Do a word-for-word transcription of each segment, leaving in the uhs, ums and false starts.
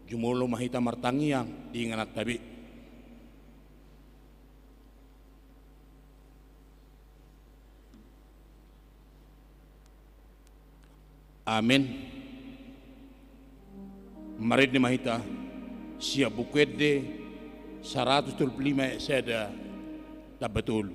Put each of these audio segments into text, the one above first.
Jumolo ma hita martangiang di ingananta be. Amen. Marende ma hita sian Buku Ende saratus tolu pulu lima ayat sada tamba tolu.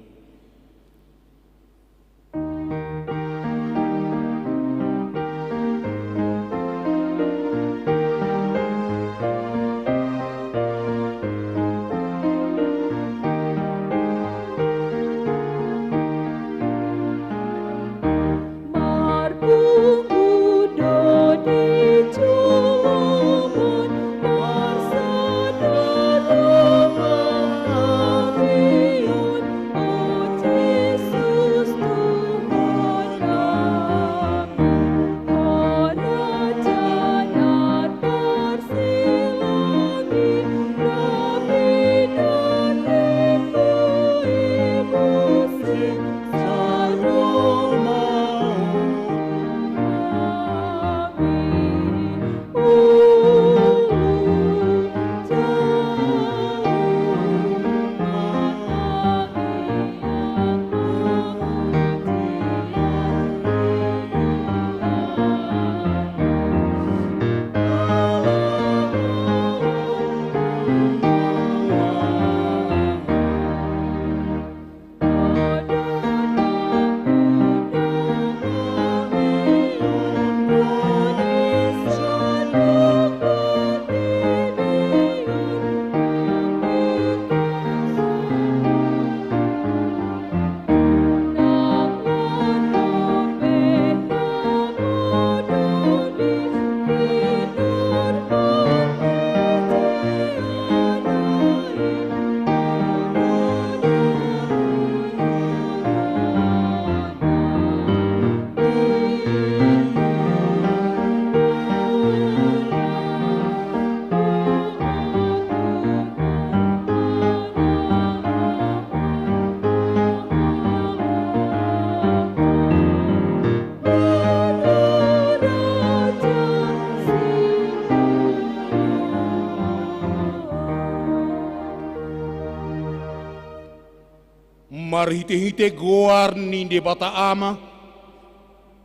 Marhitehite goar ni Debata Ama,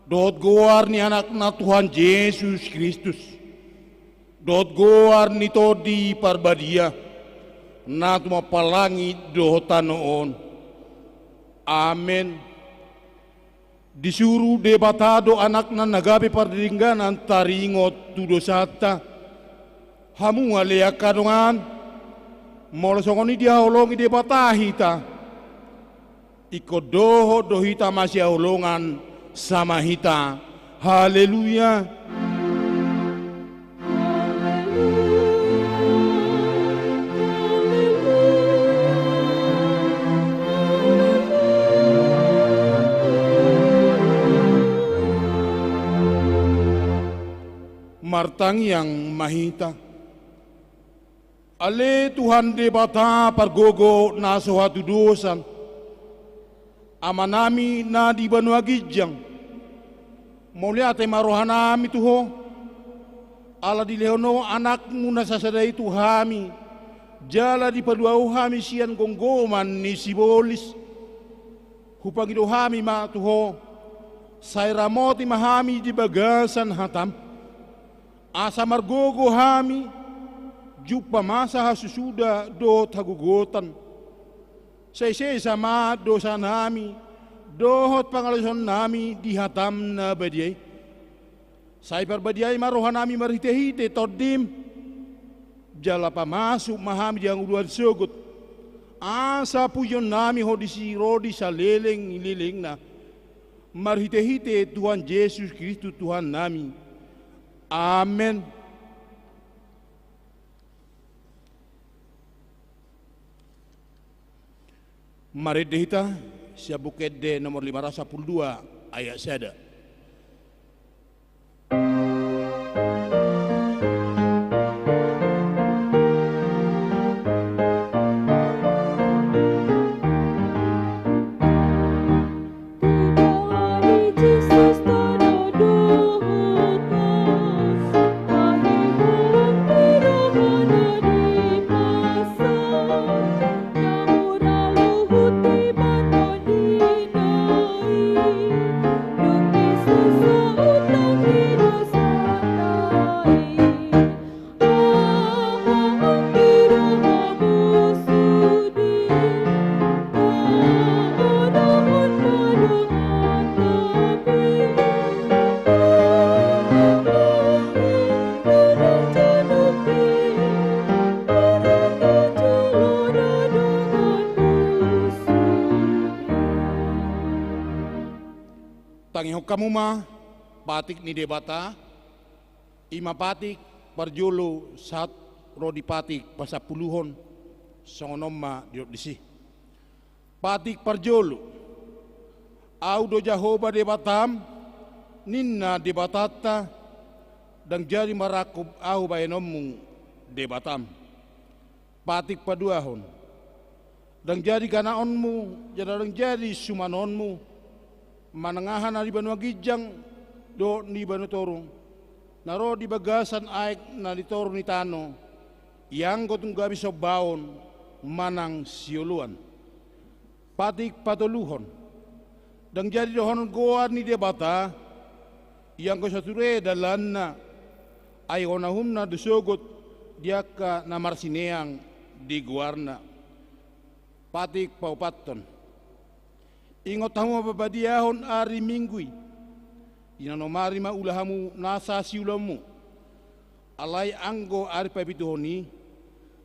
dohot goar ni Anakna Tuhan Jesus Kristus, dohot goar ni Tondi Parbadia, na tumompa langit dohot tano on. Amen. Disuru Debata do Anakna na gabe pardengganan taringot tu dosanta. Hamu ale angka dongan, molo songon i dihaholongi Debata hita, ingkon dohot do hita masihaholongan sama hita. Haleluya. Martangiang ma hita. Ale Tuhan Debata pargogo na so hatudosan, Amanami na di banua ginjang, mauliate ma rohanami tu Ho, ala dilehon Ho Anakmu na sasada i tu hami, jala dipalua Ho hami sian gomgoman ni sibolis. Hupangido hami ma tu Ho, sai ramoti ma hami di bagasan hataM, asa margogo hami, jumpang masa hasusuda dohot hagogotan. Sai sesa ma dosanami dohot pangalaosionnami di hataM na badia i. Sai parbadiai ma rohanami marhitehite TondiM, jala pamasuk ma hami di hangoluan sogot, asa pujionnami Ho disi ro di saleleng ni lelengna. Marhitehite Tuhan Jesus Kristus Tuhannami. Amen. Marende hita sian Buku Ende nomor lima ratus sampulu dua ayat sada. Hamu ma patik ni Debata, i ma patik parjolo sahat ro di patik pasampuluhon, songon on ma didok disi. Patik parjolo. Ahu do Jahowa Debatam, ninna Debatanta, ndang jadi marangkup ahu bahenonmu Debatam. Patik paduahon. Ndang jadi ganaonmu, jala ndang jadi sumanonmu, manang aha na di banua ginjang dohot di banua toru, na ro di bagasan aek na di toru ni tano, ianggo tung gabe sombaon manang sioloan. Patik patoluhon. Ndang jadi dohonon goar ni Debata, ianggo sature dalanna, ai hona uhumna do sogot di angka na marsineang di goarna. Patik paopathon. Ingot hamu ma parbadiahon ari Minggu i, di na nomari ma ula hamu nasa siulaonmu. Alai anggo ari papituhon i,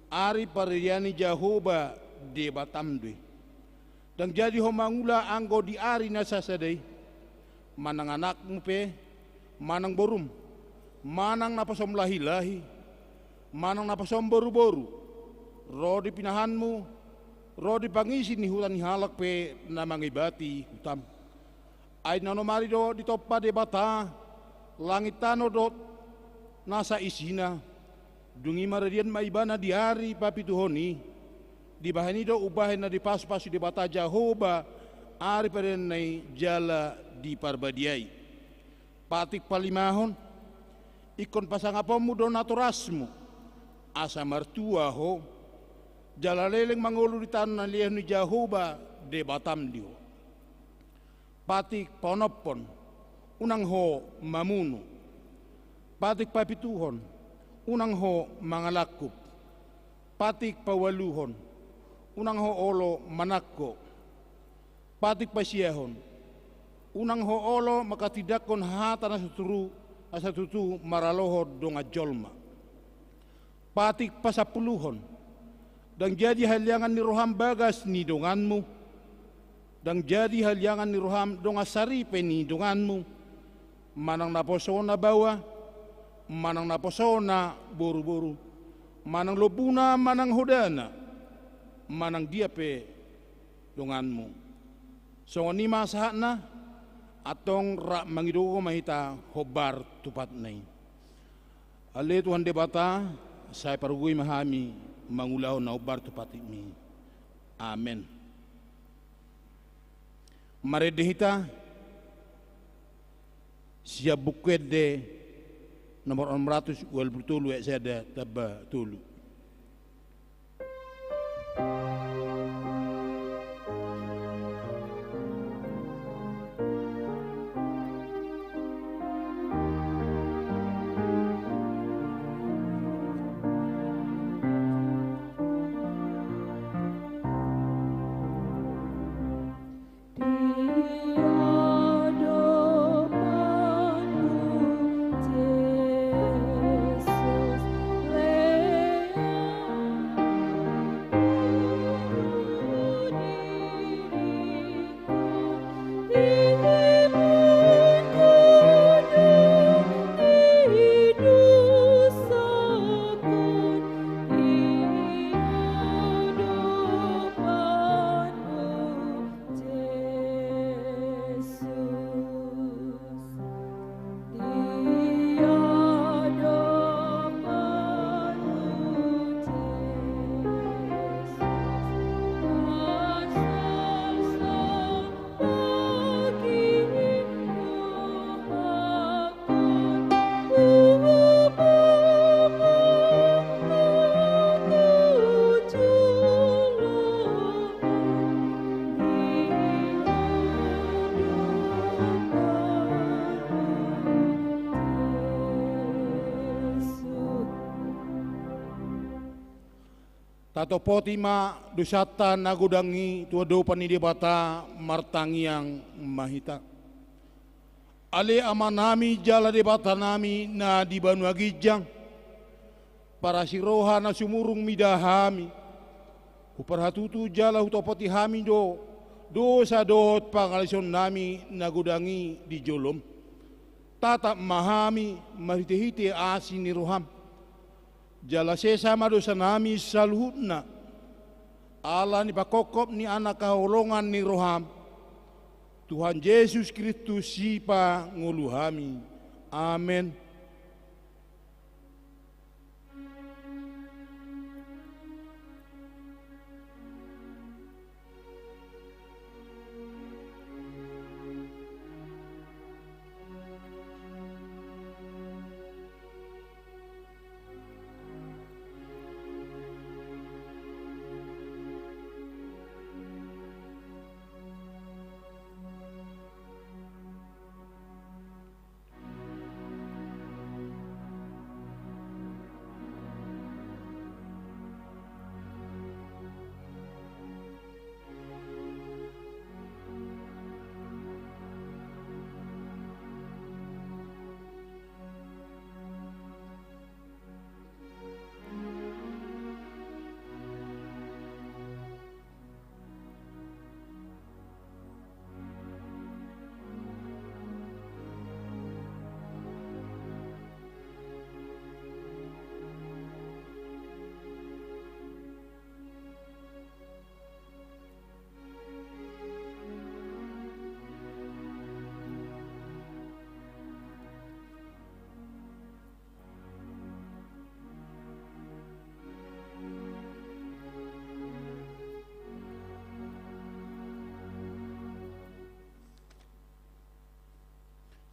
ari paradian ni Jahowa Debatam do i. Ndang jadi ho mangula anggo di ari na sasada i, manang anakmu pe, manang borum, manang naposom lahilahi, manang naposom boruboru, ro di pinahanmu, ro di pangisi ni huta ni halak pe na mangibati hutam. Ai na nomari do ditompa Debata langit tano dohot nasa isina. Dung i maradian ma ibana di ari papituhon i. Dibahen i do umbahen na dipasupasu Debata Jahowa ari paradianna i jala diparbadiai. Patik palimahon. Ingkon pasangaponmu do natorasmu, asa martua ho, jala leleng mangolu di tano na nilehon ni Jahowa Debatam di ho. Patik paonomhon. Unang ho mamunu. Patik papituhon. Unang ho mangalangkup. Patik paualuhon. Unang ho olo manangko. Patik pasiahon. Unang ho olo manghatindanghon hata na so turu, asa tutu maralohon dongan jolma. Patik pasampuluhon. Ndang jadi haliangan ni roham bagas ni donganmu. Ndang jadi haliangan ni roham dongan saripe ni donganmu. Manang naposona baoa, manang naposona boruboru, manang lombuna, manang hodana, manang dia pe donganmu. Songon i ma sahatna, antong rap mangido ma hita hombar tu patna i. Ale Tuhan Debata, sai pargogoi ma hami mangulahon na hombar tu patikmi. Amen. Marende hita sian Buku Ende nomor onom ratus ualu pulu tolu ayat sada tamba tolu. Tatopoti ma dosanta na godang i tu adopan ni Debata, martangiang ma hita. Ale Amanami jala Debatanami na di banua ginjang, parasi roha na sumurung mida hami, huparhatutu jala hutopoti hami do dosa dohot pangalaosionnami na godang i di jolom. Tatap ma hami marhitehite asi ni roham. Jala sesa ma dosanami saluhutna, ala ni pangkophop ni Anak haholongan ni roham, Tuhan Jesus Kristus, Sipangolu hami. Amen.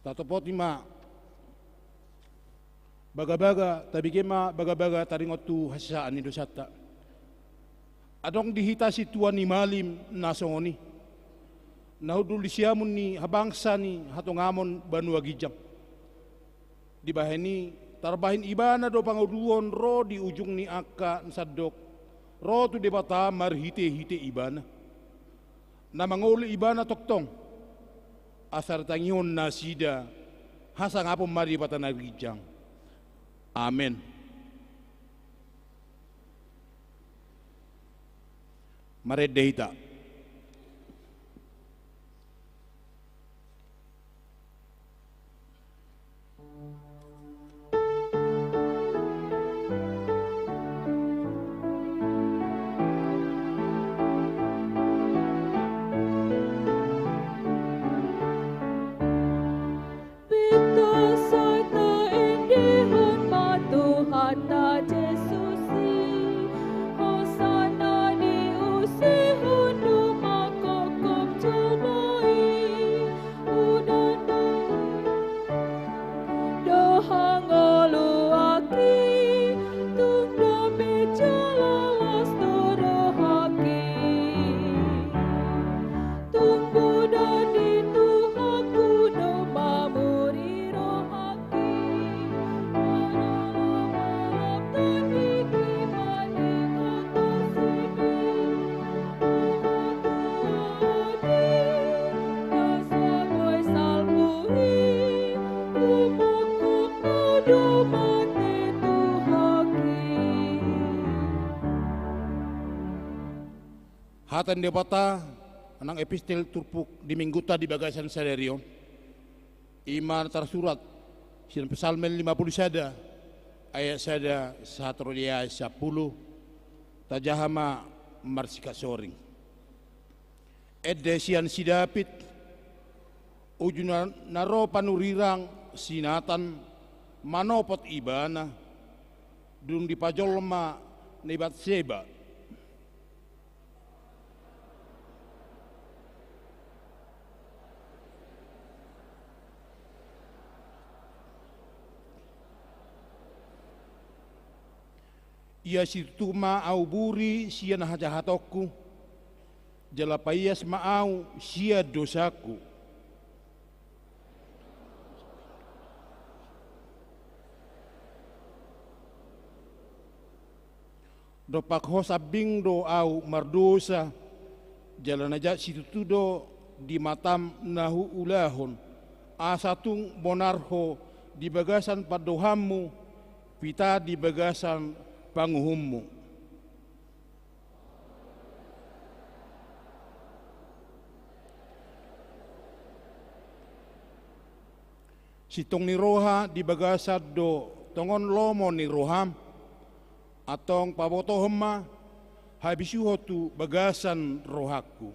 Tatopoti ma bagabaga, tabege ma bagabaga taringot tu hasesaan ni dosanta. Adong di hita sintua ni malim na songon i, na hundul di siamun ni habangsa ni hatongamon banua ginjang. Dibahen i, tarbahen ibana do panguduon ro di ujung ni angka na sandok, ro tu Debata marhitehite ibana. Na mangoli ibana tongtong, asa ditangihon nasida hasangapon ma Debata na ginjang. Amen. Marende hita. Pintor sai taendehon ma Tuhanta Jesus i. Hosana di usihundo mangkophop jolma i. Unang do hangoluan i, tung dope jala las do rohangki. Tung godang di Tuhanku do mamuri rohangki. Manang marap tandingki ma di atas i. Hata ni Debata, nang epistel turpuk di minggunta di bagasan sadari on. I ma na tarsurat sian Psalmen lima pulu sada, ayat sada sahat ro di ayat sampulu, tajaha ma marsihasoring. Ende sian si Daud, uju na, na ro panurirang si Natan manopot ibana, dung dipajolma ni Batseba. Ia situtu ma ahu buri sian hajahatonku, jala paias ma ahu sian dosangku. Dompak Ho sambing do ahu mardosa, jala na jat situtu do di matam na huulahon, asa tung bonar Ho di bagasan pandohanmu, pita di bagasan panguhummu. Sintong ni roha di bagasan do tongon lomo ni roham, antong pabotohon ma habisuhon tu bagasan rohangku.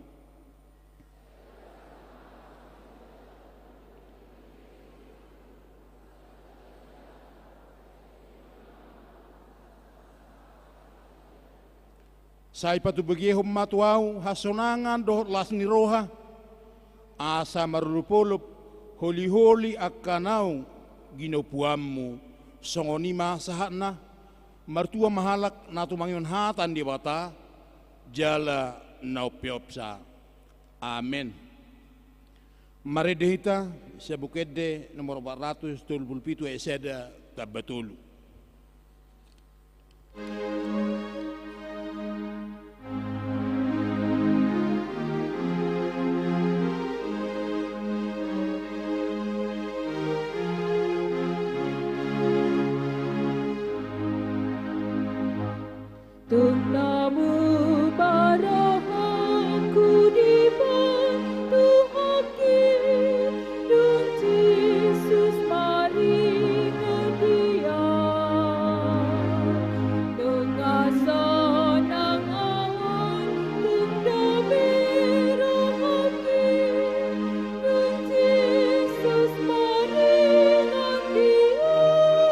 Sai patubegehon ma tu ahu hasonangan dohot las ni roha, asa marolopolop holiholi angka naung ginompuanmu. Songon i ma sahatna. Martua ma halak na tumangihon hata ni Debata jala na umpeopsa. Amen. Marende hita sian Buku Ende nomor opat ratus tolu pulu pitu, ayat sada tamba tolu. Tung na mubarohonku di bantuhonki, dung Jesus maringan di ahu. Dung na sonang ahu on, dung dame rohangki, dung Jesus maringan di ahu.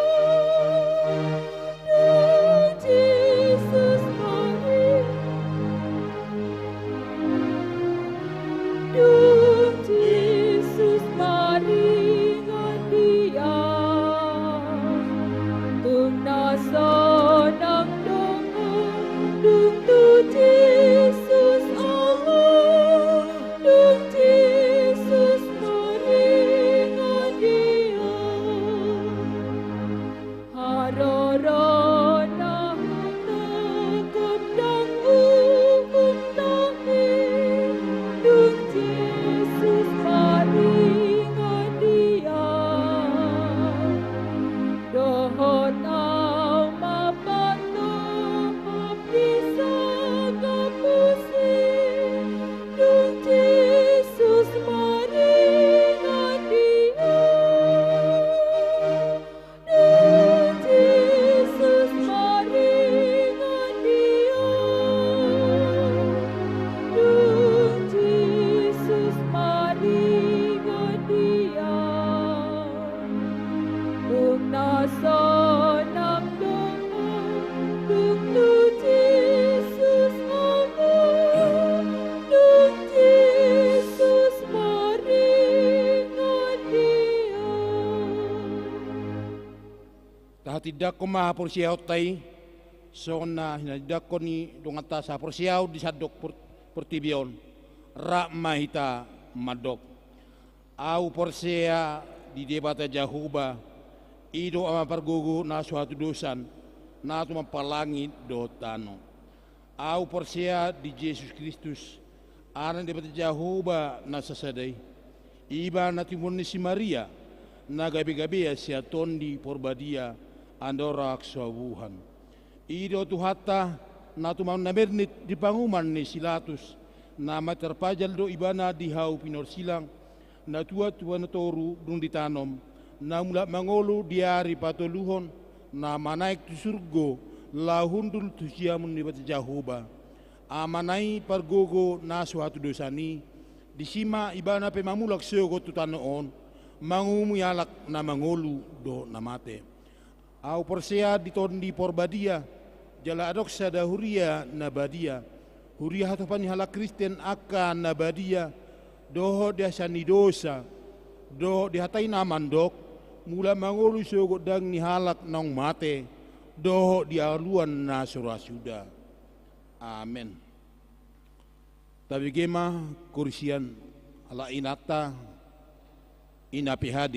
Dung Jesus mari-, dung Jesus maringan di ahu. Tung na sonang do ahu, dung tu Jesus ahu, dung Jesus maringan di ahu. Haroro na hutangkap ndang uhum tahi, dung Jesus maringan di ahu. Dohot ahu mamboto hapusanggapusi, dung Jesus maringan di ahu. Dung Jesus maringan di ahu, dung Jesus maringan di ahu. Tung na sonang do ahu, dung tu Jesus ahu, dung Jesus maringan di ahu. Tahatindangkon ma haporseaonta i, songon na hinatindangkon ni donganta sahaporseaon di sandok por-, portibi on, rap ma hita mandok. Ahu porsea di Debata Jahowa, i do Ama pargogo na so hatudosan, na tumompa langit dohot tano. Ahu porsea di Jesus Kristus, Anak ni Debata Jahowa na sasada i. Ibana na tiniboan ni si Maria, na gabe-gabea sian Tondi Porbadia, andorang so buhan. I do Tuhanta, na tumang na mernit di panguhuman ni si Latus, na mate tarpajal do Ibana di hau pinorsilang, na tuat tu banua toru dung ditanom, na mulak mangolu di ari patoluhon, na manaek tu surgo, laho hundul tu siamun ni Debata Jahowa. Amana i pargogo na so hatudosan i, disi ma Ibana pe mamulak sogot tu tano on, manguhumi halak na mangolu dohot na mate. Ahu porsea di Tondi Porbadia, jala adong sada huria na badia. Huria hatopan ni halak Kristen angka na badia, dohot di hasesaan ni dosa, dohot di hata i na mandok, mulak mangolu sogot daging ni halak naung mate, dohot di haluaon na so ra suda. Amen. Tabege ma kursian ala inanta, ina P H D.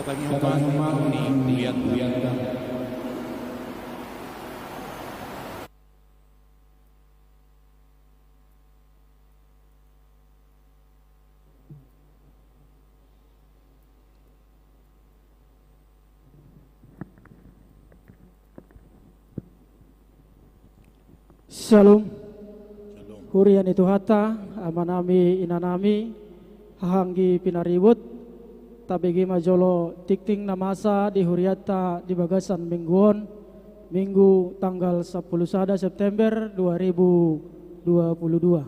Pangihuthon ni huria-huria. Syalom. Syalom. Huria ni Tuhanta, amanami, inanami, haha anggi pinaribot. Tabege ma jolo tingting na masa di hurianta di bagasan minggu on, Minggu tanggal sampulu sada September dua ribu dua puluh dua.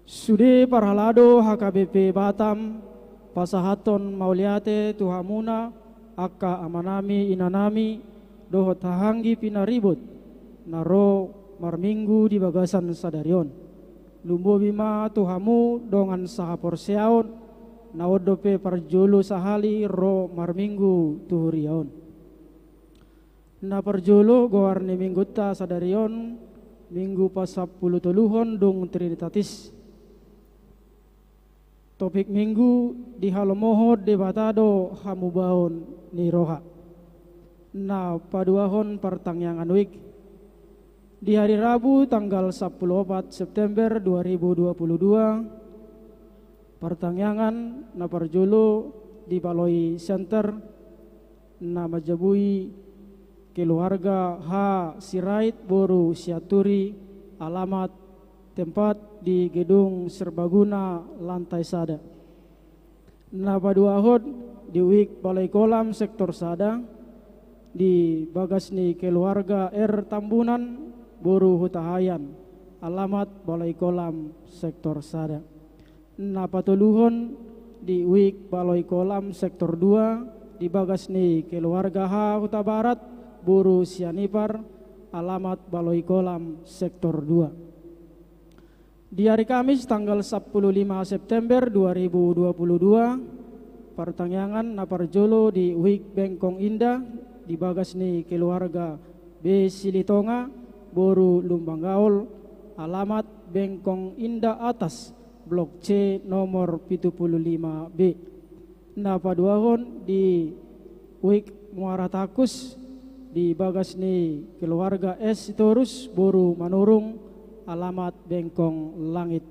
Sude parhalado H K B P Batam, pasahathon mauliate tu hamuna, angka amanami, inanami, dohot haha anggi pinaribot, na ro marminggu di bagasan sadari on. Lumobi ma tu hamu dongan sahaporseaon, na on dope parjolo sahali ro marminggu tu huria on. Na parjolo, goar ni minggunta sadari on, Minggu pasampulutoluhon dung Trinitatis. Topik minggu: Dihalomohon Debata do hamubaon ni roha. Na paduahon, partangiangan wijk. Di hari Rabu tanggal sampulu opat September dua ribu dua puluh dua, partangiangan na parjolo di Baloi Center, na manjabui keluarga H Sirait boru Sianturi, alamat, tempat, di Gedung Serbaguna, lantai sada. Na paduahon, di Wijk Baloi Kolam sektor sada, di bagas ni keluarga R Tambunan boru Hutahaean, alamat Baloi Kolam sektor sada. Na patoluhon, di Wijk Baloi Kolam sektor dua, di bagas ni keluarga H Hutabarat boru Sianipar, alamat Baloi Kolam sektor dua. Di hari Kamis tanggal sampulu lima September dua ribu dua puluh dua, partangiangan na parjolo di Wijk Bengkong Indah, di bagas ni keluarga B Silitonga boru Lumban Gaol, alamat Bengkong Indah Atas, Blok C, nomor pitu pulu lima B. Na paduahon, di Wijk Muara Takus, di bagas ni keluarga S Sitorus boru Manurung, alamat Bengkong Langit.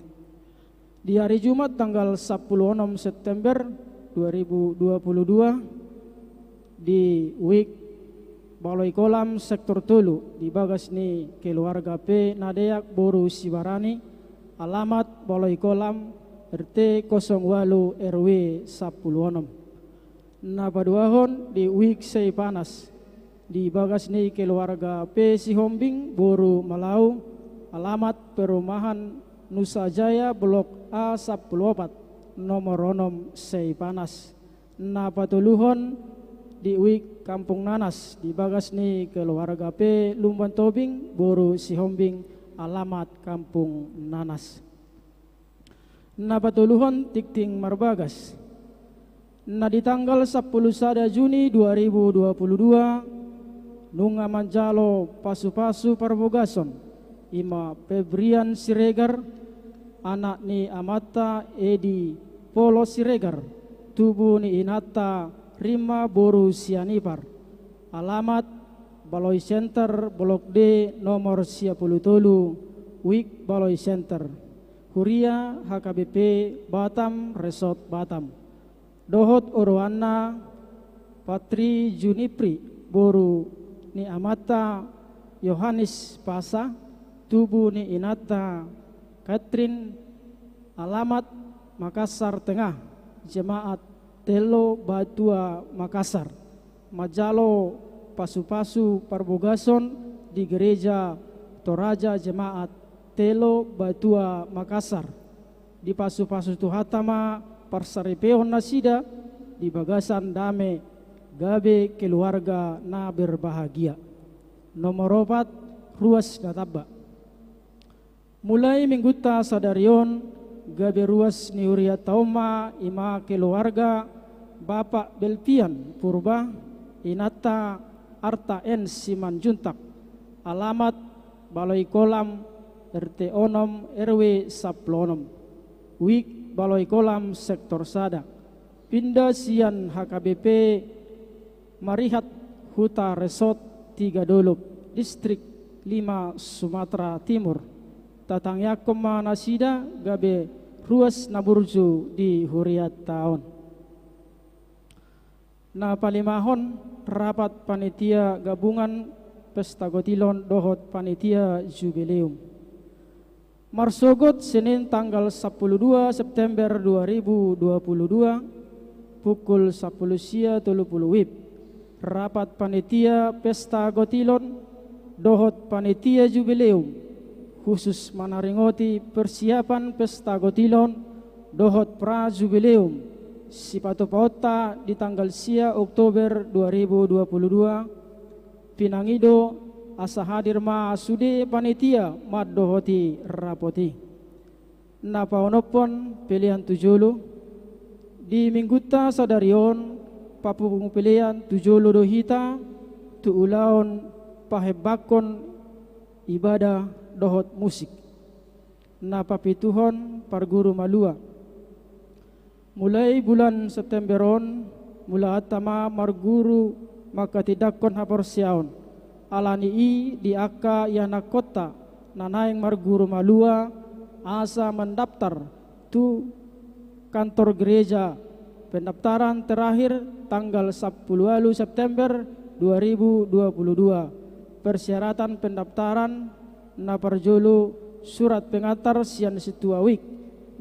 Di hari Jumat tanggal sampulu onom September dua ribu dua puluh dua, di Wijk Baloi Kolam sektor tolu, di bagas ni keluarga P Nadeak boru Sibarani, alamat Baloi Kolam, R T kosong ualu, R W sampulu onom. Na paduahon, di Wijk Seipanas, di bagas ni keluarga P Sihombing boru Malau, alamat perumahan Nusa Jaya, Blok A sampulu opat, nomor onom, Seipanas. Na patoluhon, di Wijk Kampung Nanas, di bagas ni keluarga P Lumban Tobing boru Sihombing, alamat Kampung Nanas. Na patoluhon, tingting marbagas. Na di tanggal sampulu sada Juni dua ribu dua puluh dua, nunga manjalo pasupasu parbogason, i ma Febrian Siregar, anak ni amanta Edi Polo Siregar, tubu ni inanta Rima boru Sianipar, alamat Baloi Center, Blok D, nomor sia pulu tolu, Wijk Baloi Center, huria H K B P Batam, Resort Batam. Dohot oroanna Patri Junipri, boru ni amanta Yohanes Pasa, tubu ni inanta Katrin, alamat Makassar Tengah, Jemaat Telo Batua Makassar. Manjalo pasupasu parbogason di Gereja Toraja Jemaat Telo Batua Makassar. Dipasupasu Tuhanta ma parsaripeon nasida di bagasan dame, gabe keluarga na berbahagia. Nomor opat, ruas na tamba. Mulai minggunta sadari on, gabe ruas ni hurianta on ma, i ma keluarga Bapak Belpian Purba, inanta Arta N Simanjuntak, alamat Baloi Kolam, R T onom, R W sampulu onom, Wijk Baloi Kolam, sektor sada. Pinda sian H K B P Marihat, Huta Resort Tiga Dolok, Distrik lima, Sumatera Timur. Tatangiangkon ma nasida gabe ruas na burju di hurianta on. Na palimahon, rapat panitia gabungan Pesta Gotilon dohot panitia jubileum. Marsogot Senin tanggal sampulu dua September dua ribu dua pulu dua, pukul sampulu sia tolu pulu WIB, rapat panitia Pesta Gotilon dohot panitia jubileum, khusus manaringoti persiapan Pesta Gotilon dohot pra jubileum sipatupaonta di tanggal sia Oktober dua ribu dua pulu dua, pinangido asa hadir ma sude panitia mandohoti rapot i. Na paonomhon, pelean tu jolo. Di minggunta sadari on, papungu pelean tu jolo do hita tu ulaon pahembangkon ibadah dohot musik. Na papituhon, parguru malua. Mulai bulan September on, mulaanta ma marguru manghatindanghon haporseaon. Ala ni i, di angka ianakhonta na naeng marguru malua asa mandaptar tu kantor gereja, pendaftaran terakhir tanggal sampulu ualu September dua ribu dua pulu dua. Persyaratan pendaftaran: na parjolo, surat pengantar sian sintua WIK.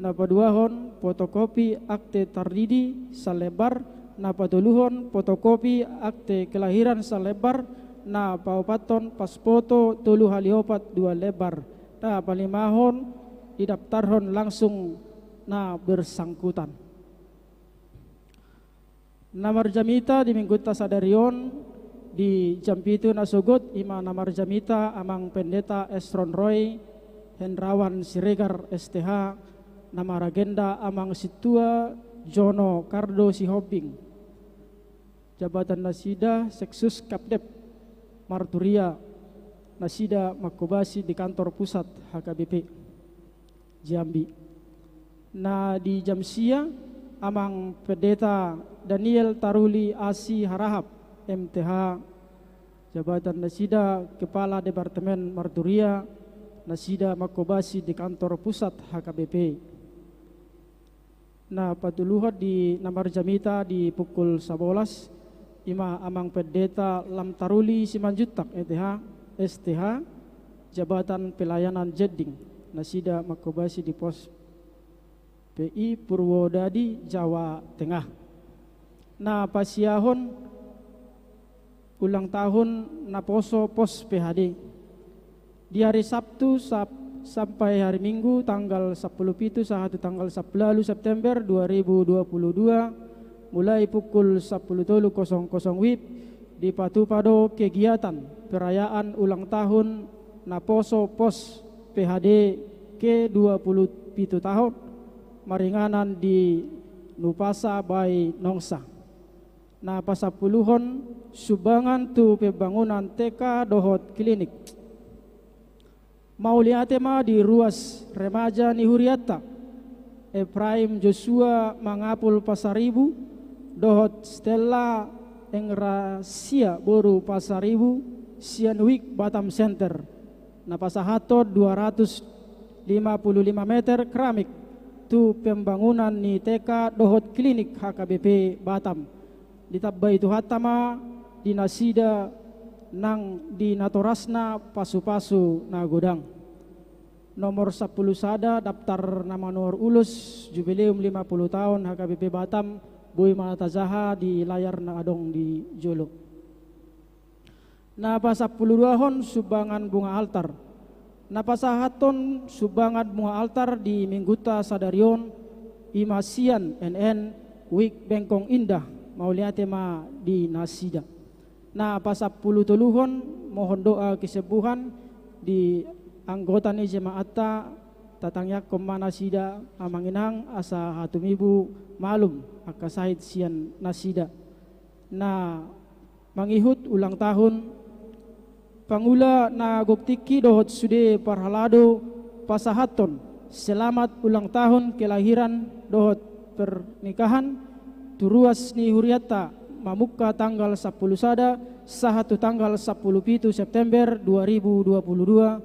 Na paduahon, fotokopi akte tardidi salembar. Na patoluhon, fotokopi akte kelahiran salembar. Na paopathon, pas foto tolu hali opat dua lembar. Na palimahon, didaftarhon langsung na bersangkutan. Na marjamita di minggunta sadari on, di jam pitu na sogot, i ma na marjamita Amang Pendeta Esron Roy Hendrawan Siregar, S T H, na maragenda Amang Sintua Jono Kardo Sihombing. Jabatan nasida Seksus Kapdep Marturia, nasida mangkobasi di kantor pusat H K B P Jambi. Na di jam sia, Amang Pendeta Daniel Taruli Asi Harahap, M T H, jabatan nasida Kepala Departemen Marturia, nasida mangkobasi di kantor pusat H K B P. Na patoluhon, di na marjamita di pukul sabolas, i ma Amang Pendeta Lam Taruli Simanjuntak, E T H, S T H, jabatan pelayanan jending, nasida mangkobasi di pos P I Purwodadi, Jawa Tengah. Na pasiahon ulang tahun naposo pos P H D. Di hari Sabtu sab-, sampai hari Minggu tanggal sampulu pitu sahat tu tanggal sampulu ualu September dua ribu dua pulu dua, mulai pukul sampulu tolu kosong kosong WIB, dipatupa do kegiatan perayaan ulang tahun naposo pos P H D ke dua pulu pitu tahun, maringanan di Nupasa Bai Nongsa. Na pasampuluhon, sumbangan tu pembangunan T K dohot klinik. Mauliate ma di ruas remaja ni hurianta, Efraim Joshua Mangapul Pasaribu dohot Stella Engrasia boru Pasaribu, sian WIK Batam Center, na pasahathon dua ratus lima pulu lima meter keramik tu pembangunan ni T K dohot klinik H K B P Batam. Ditambai Tuhanta ma di nasida nang di natorasna pasupasu na godang. Nomor sampulu sada, daftar na manuhor ulos jubileum lima pulu tahun H K B P Batam, boi ma tajaha di layar na adong di jolo. Na pasampulu duahon, sumbangan bunga altar. Na pasahathon sumbangan bunga altar di minggunta sadari on, i ma sian N N WIK Bengkong Indah, mauliate ma di nasida. Na pasampulu toluhon, mohon doa kesembuhan di anggota ni jemaatta, tatangiangkon ma nasida, amang inang, asa hatumibu malum angka sahit sian nasida. Na mangihut ulang tahun, pangula na gok tingki dohot sude parhalado pasahathon selamat ulang tahun kelahiran dohot pernikahan, Tu ruas ni hurianta mamungka tanggal sampulu sada sahat tu tanggal sampulu pitu September dua ribu dua puluh dua,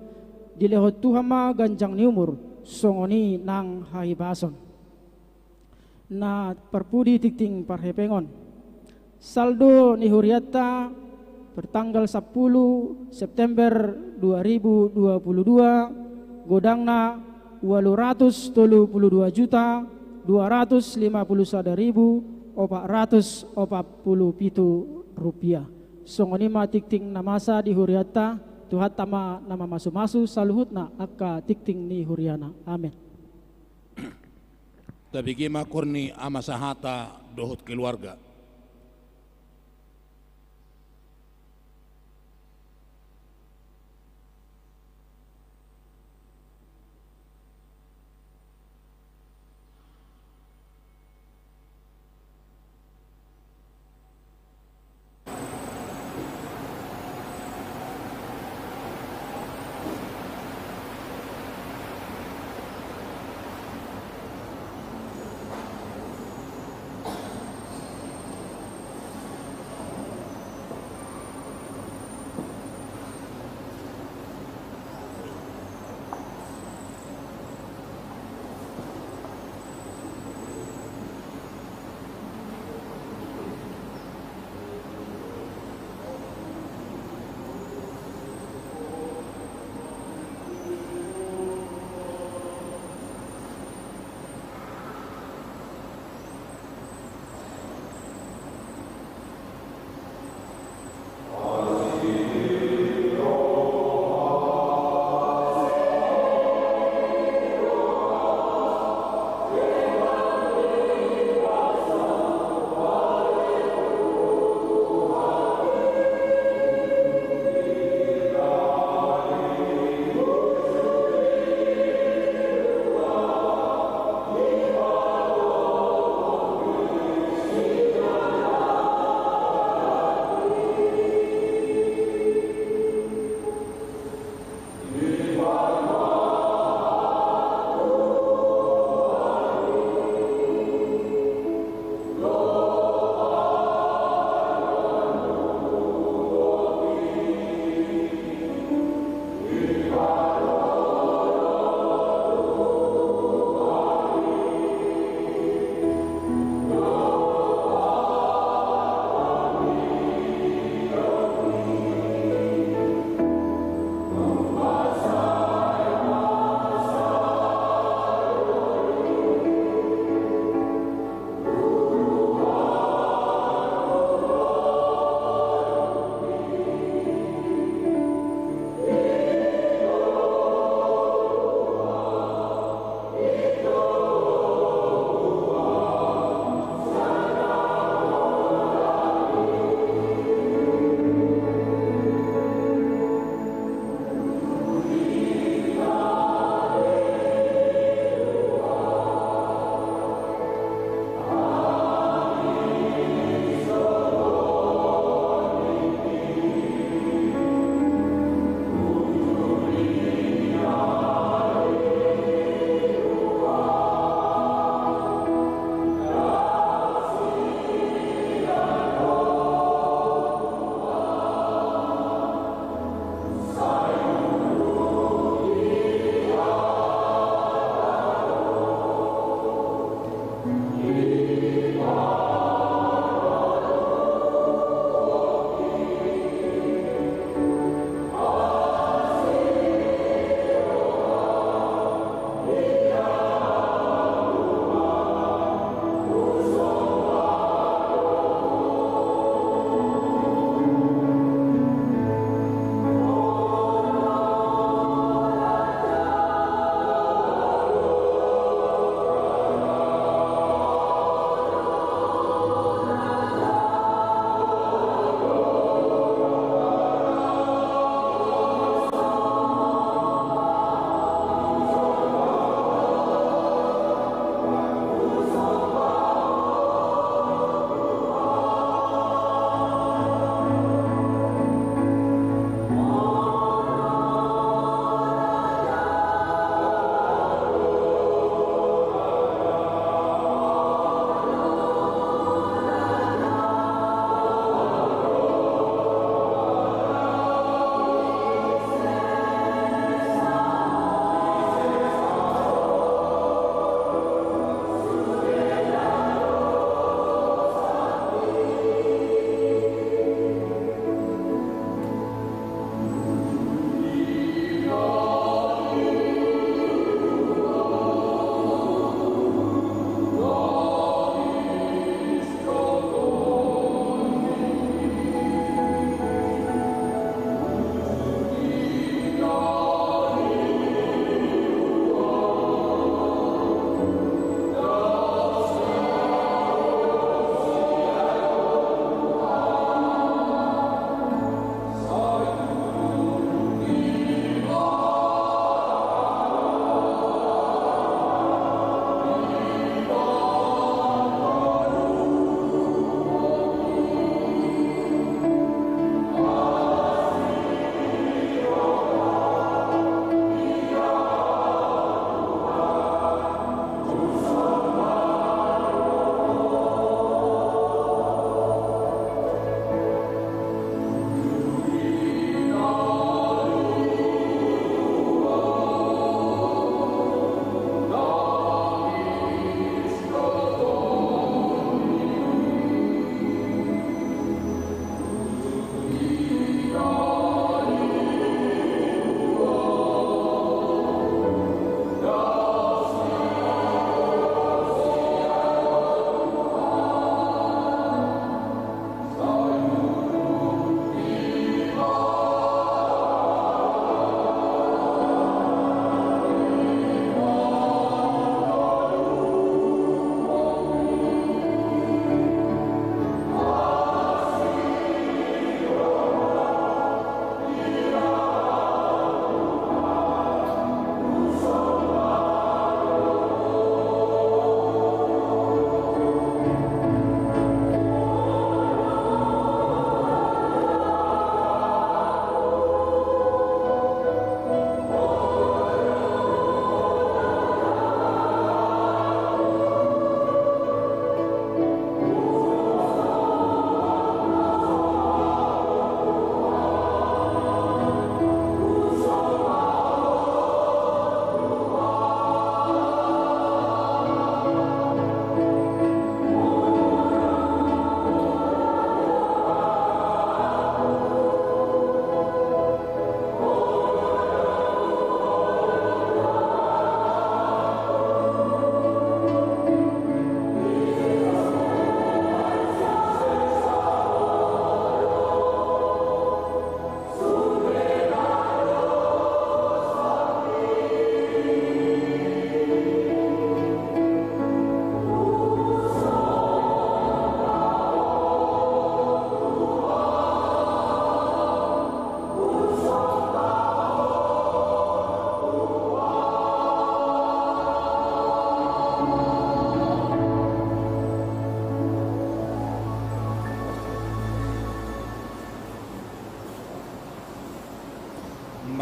dilehon Tuhan ma ganjang ni umur, songon i nang hahipason. Na parpudi tingting parhepengon. Saldo ni hurianta per tanggal sampulu September dua ribu dua puluh dua, godangna ualu ratus tolu puluh dua juta dua ratus lima puluh sada ribu opat ratus opat puluh pitu rupiah. Songon i ma tingting na masa di hurianta, Tuhanta ma na mamasumasu saluhutna angka tingting ni huriana. Amen. Tabege ma kor ni ama sahata dohot keluarga.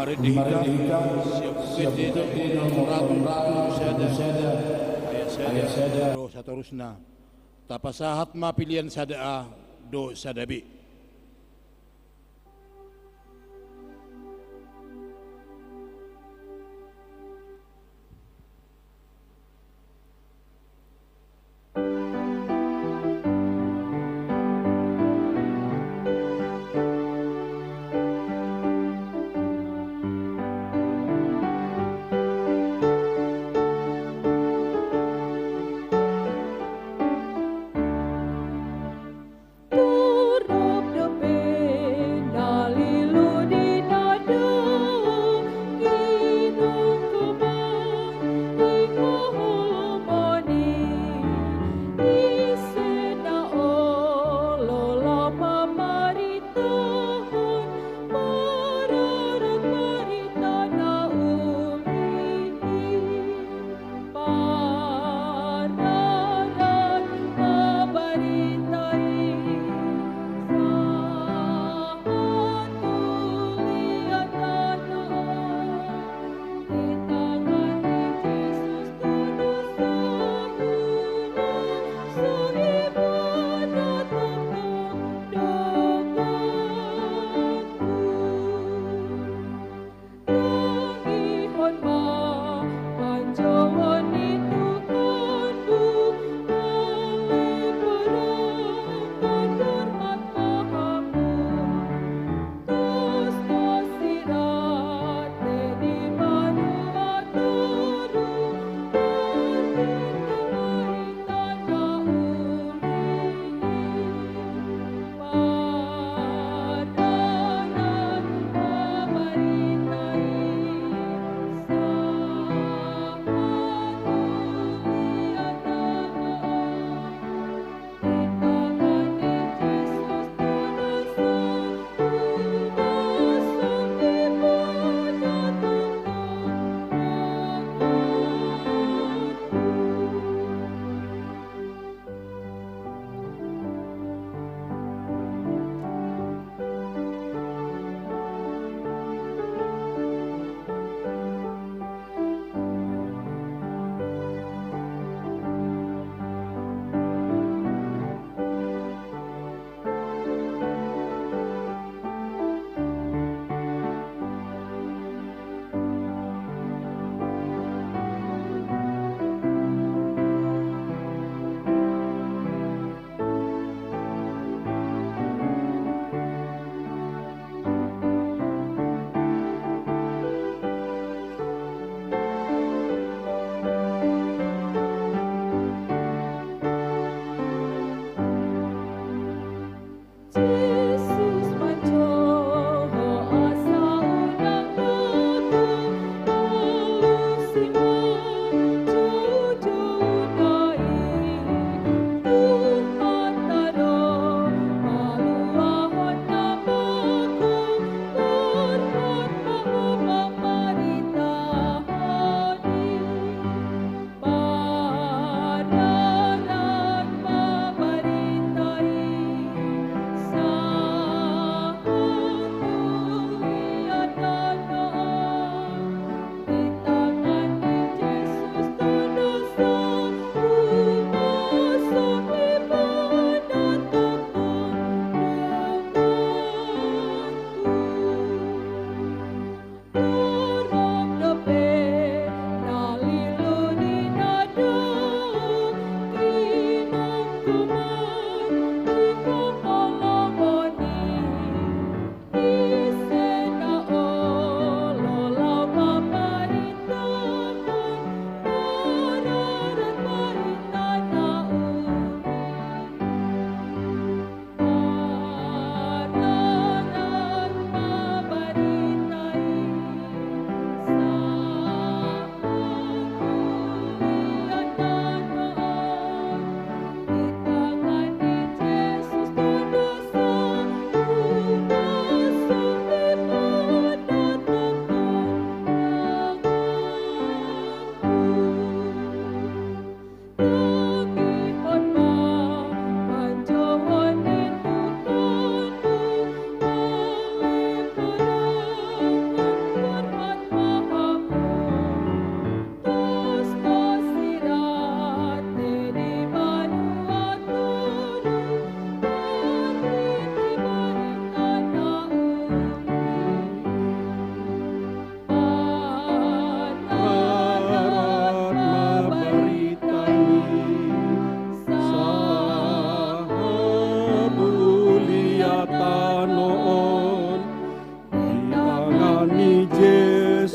Marende hita, siap, siap, siap, nomor satu, satu, sada, ayat sada, sada, do satorusna. Tapasahat ma pilihan sada A dohot sada B.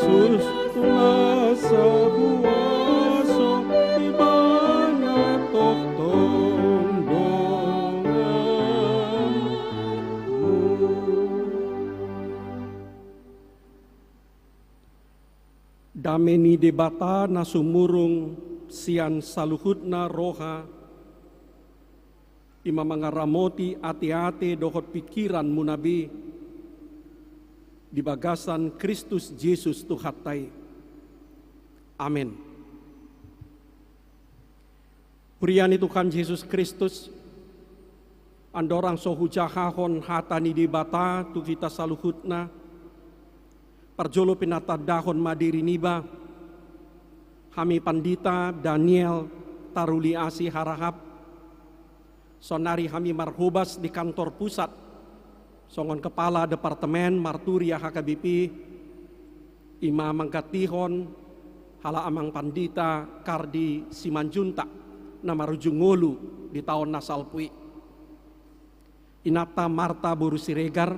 Kristus, kuasa kuaso, Ibana tongtong donganmu. Dame ni Debata na sumurung sian saluhutna roha, i ma mangaramoti ateate dohot pingkiranmuna be di bagasan Kristus Jesus Tuhanta i. Amen. Huria ni Tuhan Jesus Kristus, andorang so hujahahon hata ni Debata tu hita saluhutna, parjolo pinatandahon ma diri niba, hami Pandita Daniel Taruli Asi Harahap, saonnari hami marhobas di kantor pusat songon kepala departemen marturia H K B P, i ma manggantihon halak amang Pandita Kardi Simanjuntak na marujung ngolu di taon na salpu i. Inanta Marta boru Siregar,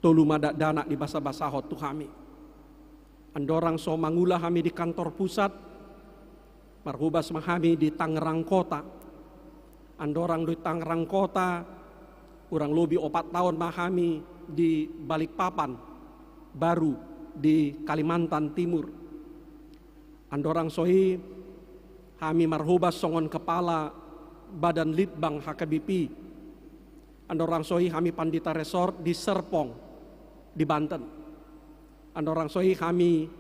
tolu ma dakdanak dibasabasahon tu hami. Andorang so mangula hami di kantor pusat, marhobas ma hami di Tangerang Kota. Andorang di Tangerang Kota, kurang lobi opat taon ma hami di Balikpapan Baru di Kalimantan Timur. Andorang so i hami marhobas songon kepala Badan Litbang H K B P. Andorang so i hami Pandita Resort di Serpong di Banten. Andorang so i hami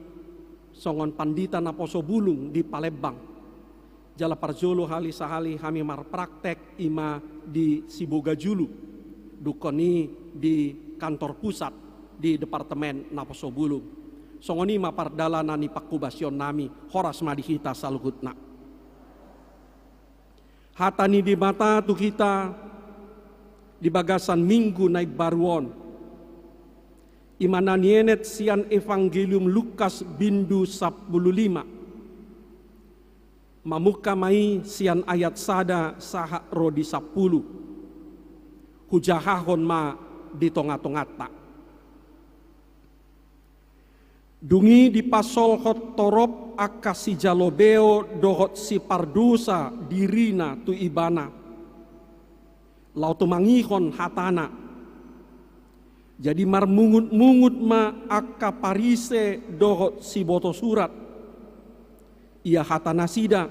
songon Pandita Naposo Bulung di Palembang. Jala parjolo hali sahali hami marpraktek i ma di Sibogajulu, dungkon i di kantor pusat di Departemen Naposo Bulung. Songon i ma pardalanan ni panghobasion nami. Horas ma di hita saluhutna. Hata ni Debata tu hita di bagasan Minggu na imbaru on, i ma na nienet sian Evangelium Lukas bindu sampulu lima. Mamungka ma i sian ayat sada sahat ro di sampulu. Hujahahon ma di tongatonganta. Dung i dipasolhot torop angka sijalo beo dohot sipardosa dirina tu Ibana, laho tumangihon hatana. Jadi marmungutmungut ma angka Parise dohot sibotosurat. Ia hatanasida: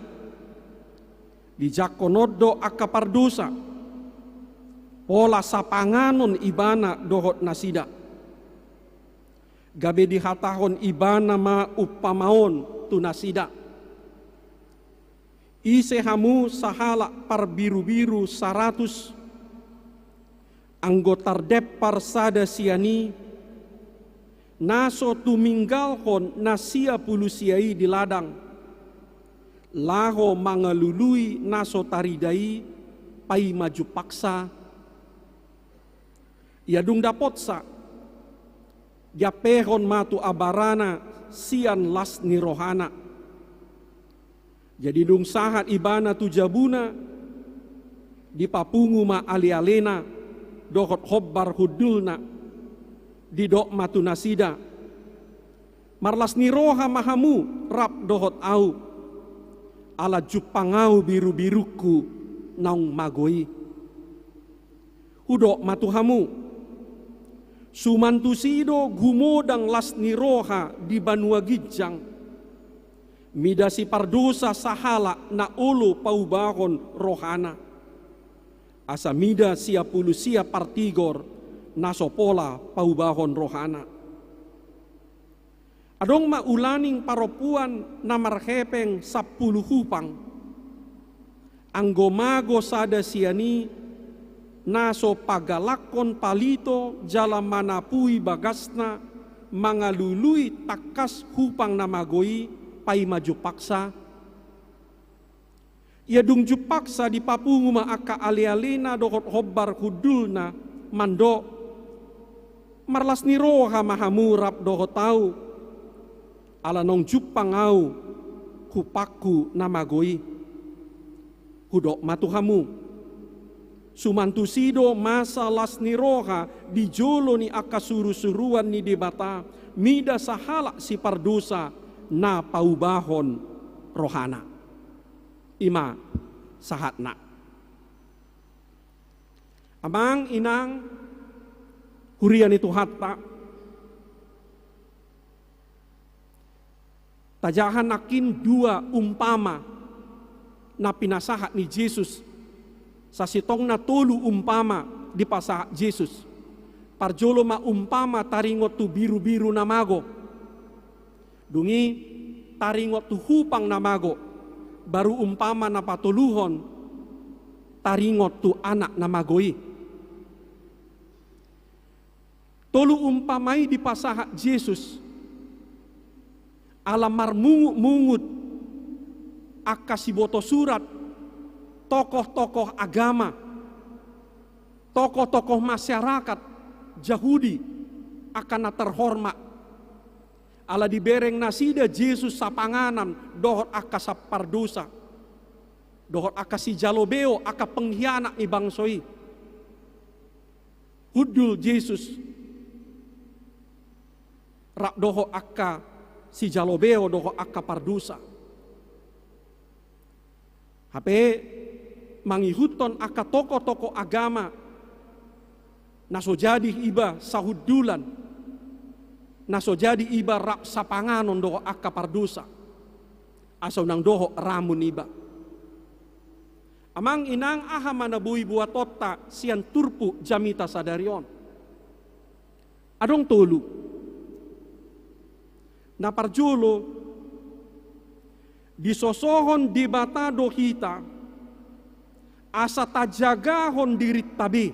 Dijangkon on do angka pardosa, pola sapanganon Ibana dohot nasida. Gabe dihatahon Ibana ma umpama on tu nasida: Ise hamu sahalak parbirubiru saratus, anggo tardempar sada sian i, na so tuminggalhon na sia pulu sia i di ladang, laho mangalului na so tarida i paima jumpangsa? Ia dung dapotsa, diampehon ma tu abarana sian las ni rohana. Jadi dung sahat ibana tu jabuna, dipapungu ma alealena dohot hombar hundulna. Didok ma tu nasida: Marlas ni roha ma hamu rap dohot ahu, ala jumpang ahu birubirungku naung mago i. Hudok ma tu hamu: Suman tusi do gumodang las ni roha di banua ginjang, mida sipardosa sahalak na olo paubahon rohana, asa mida sia pulu sia partigor na so pola paubahon rohana. Adong ma ulaning parompuan na marhepeng sampulu hupang. Anggo mago sada sian i, na so pagalakkon palito jala manapui bagasna, mangalului tangkas hupang na mago i paima jumpangsa? Ia dung jumpangsa dipapungu ma angka alealena dohot hombar hundulna mandok: Marlas ni roha ma hamu rap dohot ahu, ala naung jumpang ahu hupangku na mago i. Hudok ma tu hamu: Suman tusi do masa las ni roha di jolo ni angka surusuruan ni Debata mida sahalak sipardosa na paubahon rohana. I ma sahatna. Amang inang, huria ni Tuhanta, tajaha nangkin dua umpama na pinasahat ni Jesus. Sasintongna tolu umpama dipasahat Jesus. Parjolo ma umpama taringot tu birubiru na mago. Dung i taringot tu hupang na mago. Baru umpama na patoluhon taringot tu anak na mago i. Tolu umpama i dipasahat Jesus ala marmungut-mungut angka siboto surat, tokoh-tokoh agama, tokoh-tokoh masyarakat Jahudi, angka na terhormat. Ala dibereng nasida Jesus sapanganan dohot angka sapardosa, dohot angka sijalo beo, angka pengkhianat ni bangso i. Hundul Jesus rap dohot angka sijalo beo dohot angka pardosa. Hape mangihuthon angka tokoh-tokoh agama na so jadi iba sahundulan, na so jadi iba rap sapanganon dohot angka pardosa, asa unang dohot ramun iba. Amang inang, aha ma na boi buatonta sian turpuk jamita sadari on? Adong tolu. Na parjolo, disosohon Debata do hita asa tajagahon dirinta be.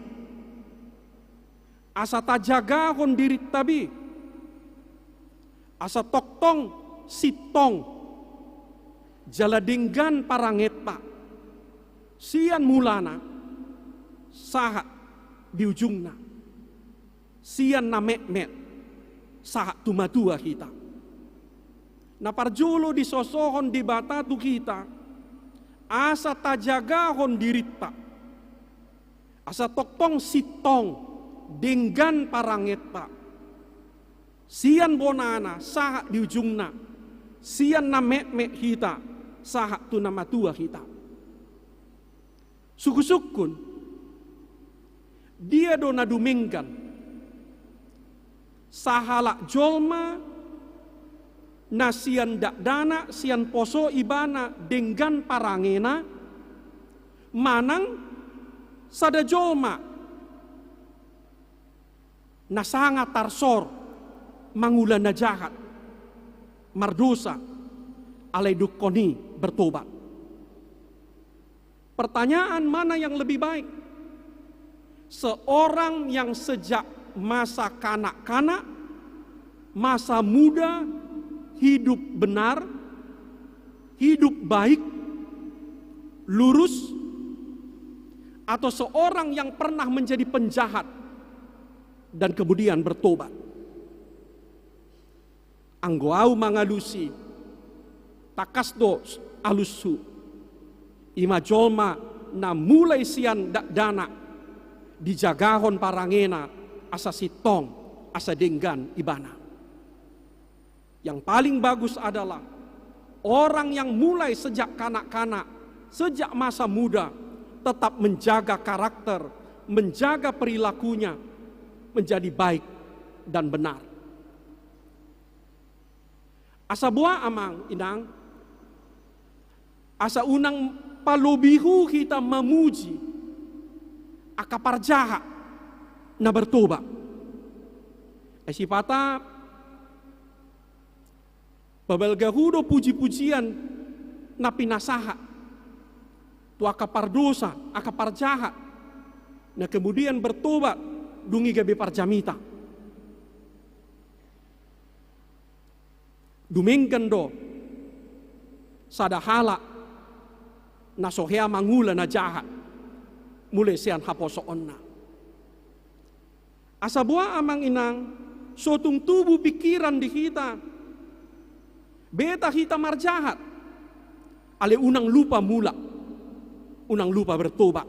Asa tajagahon dirinta be. Asa tongtong sintong jala denggan parangenta sian mulana sahat di ujungna, sian na metmet sahat tu matua hita. Na parjolo disosohon Debata tu hita asa tajagahon dirinta, asa tongtong sintong denggan parangenta sian bonana sahat di ujungna, sian na metmet hita sahat tu na matua hita. Sungkun-sungkun, dia do na dumenggan? Sahalak jolma na sian dakdanak, sian poso ibana denggan parangena, manang sada jolma na sanga tarsor mangula na jahat, mardosa, alai dungkon i bertobat? Pertanyaan mana yang lebih baik? Seorang yang sejak masa kanak-kanak, masa muda, hidup benar, hidup baik, lurus, atau seorang yang pernah menjadi penjahat dan kemudian bertobat? Anggo ahu mangalusi, tangkas do alushu. I ma jolma na mulai sian dakdanak dijagahon parangena asa sintong, asa denggan ibana. Yang paling bagus adalah orang yang mulai sejak kanak-kanak, sejak masa muda, tetap menjaga karakter, menjaga perilakunya menjadi baik dan benar. Asa boha, amang inang, asa unang palobihu hita mamuji angka parjahat na bertobat. Ai sipata pabalgahu do puji-pujian na pinasahat tu angka pardosa, angka parjahat, na kemudian bertobat, dung i gabe parjamita. Dumenggan do sada halak na so hea mangula na jahat, mulai sian haposoonna. Asa boha, amang inang, so tung tubu pikiran di hita, beta hita marjahat, alai unang lupa mulak, unang lupa bertobat.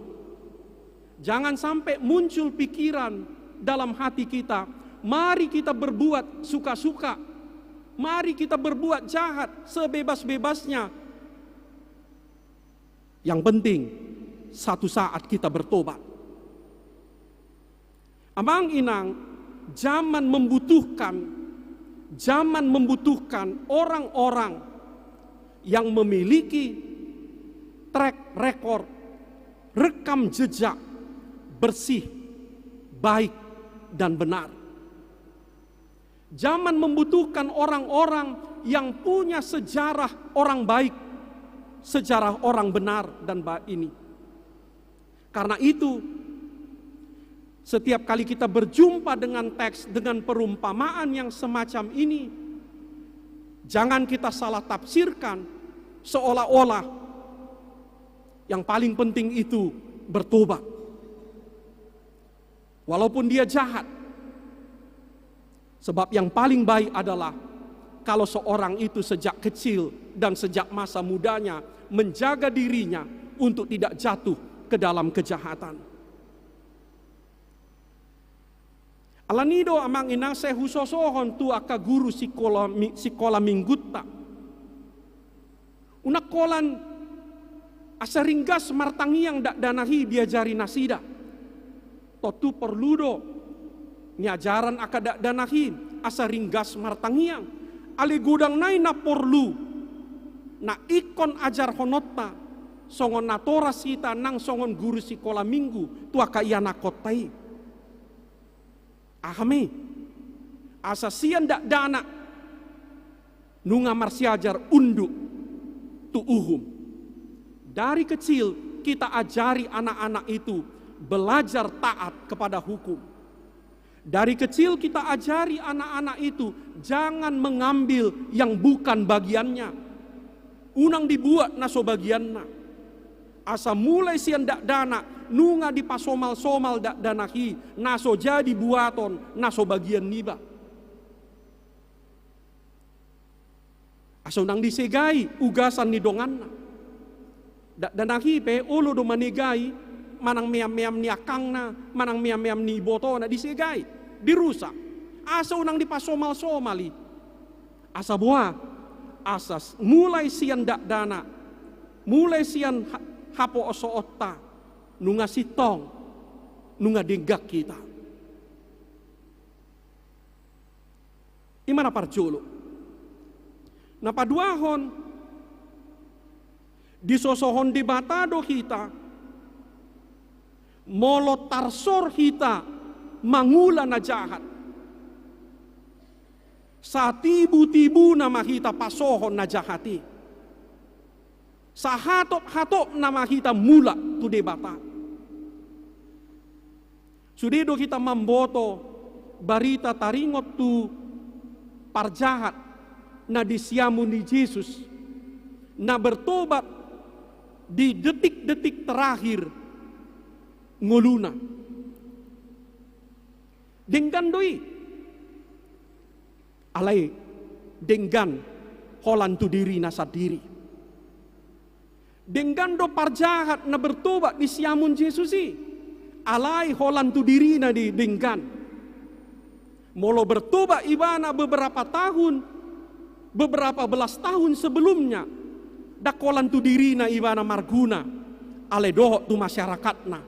Jangan sampai muncul pikiran dalam hati kita, Mari kita berbuat suka-suka. Mari kita berbuat jahat sebebas-bebasnya. Yang penting, satu saat kita bertobat. Amang inang, zaman membutuhkan, zaman membutuhkan orang-orang yang memiliki track record, rekam jejak bersih, baik, dan benar. Zaman membutuhkan orang-orang yang punya sejarah orang baik, sejarah orang benar dan baik ini. Karena itu, setiap kali kita berjumpa dengan teks, dengan perumpamaan yang semacam ini, jangan kita salah tafsirkan seolah-olah yang paling penting itu bertobat. Walaupun dia jahat. Sebab yang paling baik adalah kalau seorang itu sejak kecil dan sejak masa mudanya menjaga dirinya untuk tidak jatuh ke dalam kejahatan. Alani do amang inang sai husosohon tu angka guru sikola, sikola minggunta. Unang holan asa ringgas martangiang dakdanak i diajari nasida. Tontu porlu do niajaran angka dakdanak i asa ringgas martangiang. Alai godang nai na porlu na ingkon ajarhononta songon natoras hita nang songon guru sikola minggu tu angka ianakkonta i. Aha ma i? Asa sian dakdanak nunga marsiajar unduk tu uhum. Dari kecil kita ajari anak-anak itu belajar taat kepada hukum. Dari kecil kita ajari anak-anak itu jangan mengambil yang bukan bagiannya. Unang dibuat na so bagianna. Asa mulai sian dakdanak nunga dipasomal-somal dakdanak i na so jadi buaton na so bagian niba. Asa unang disegai ugasan ni donganna. Dakdanak i pe olo do manegai manang meam-meam ni angkangna, manang meam-meam ni ibotona, disegai, dirusak. Asa unang dipasomal-somal i. Asa boha, asa mulai sian dakdanak, mulai sian haposoonta nunga sintong, nunga denggan hita. Ima na parjolo. Na paduahon, disosohon Debata do hita molo tarsor hita mangula na jahat. Satibu-tibuna ma hita pasohon na jahat i. Sahatop-hatopna ma hita mulak tu Debata. Sude do hita mamboto barita taringot tu parjahat na di siamun ni Jesus na bertobat di detik-detik terakhir ngoluna. Denggan do i. Alai denggan holan tu dirina sandiri. Denggan do parjahat na bertobat di siamun Jesus i. Alai holan tu dirina do i denggan. Molo bertobat ibana beberapa tahun, beberapa belas tahun sebelumnya, ndang holan tu dirina ibana marguna, alai dohot tu masyarakatna,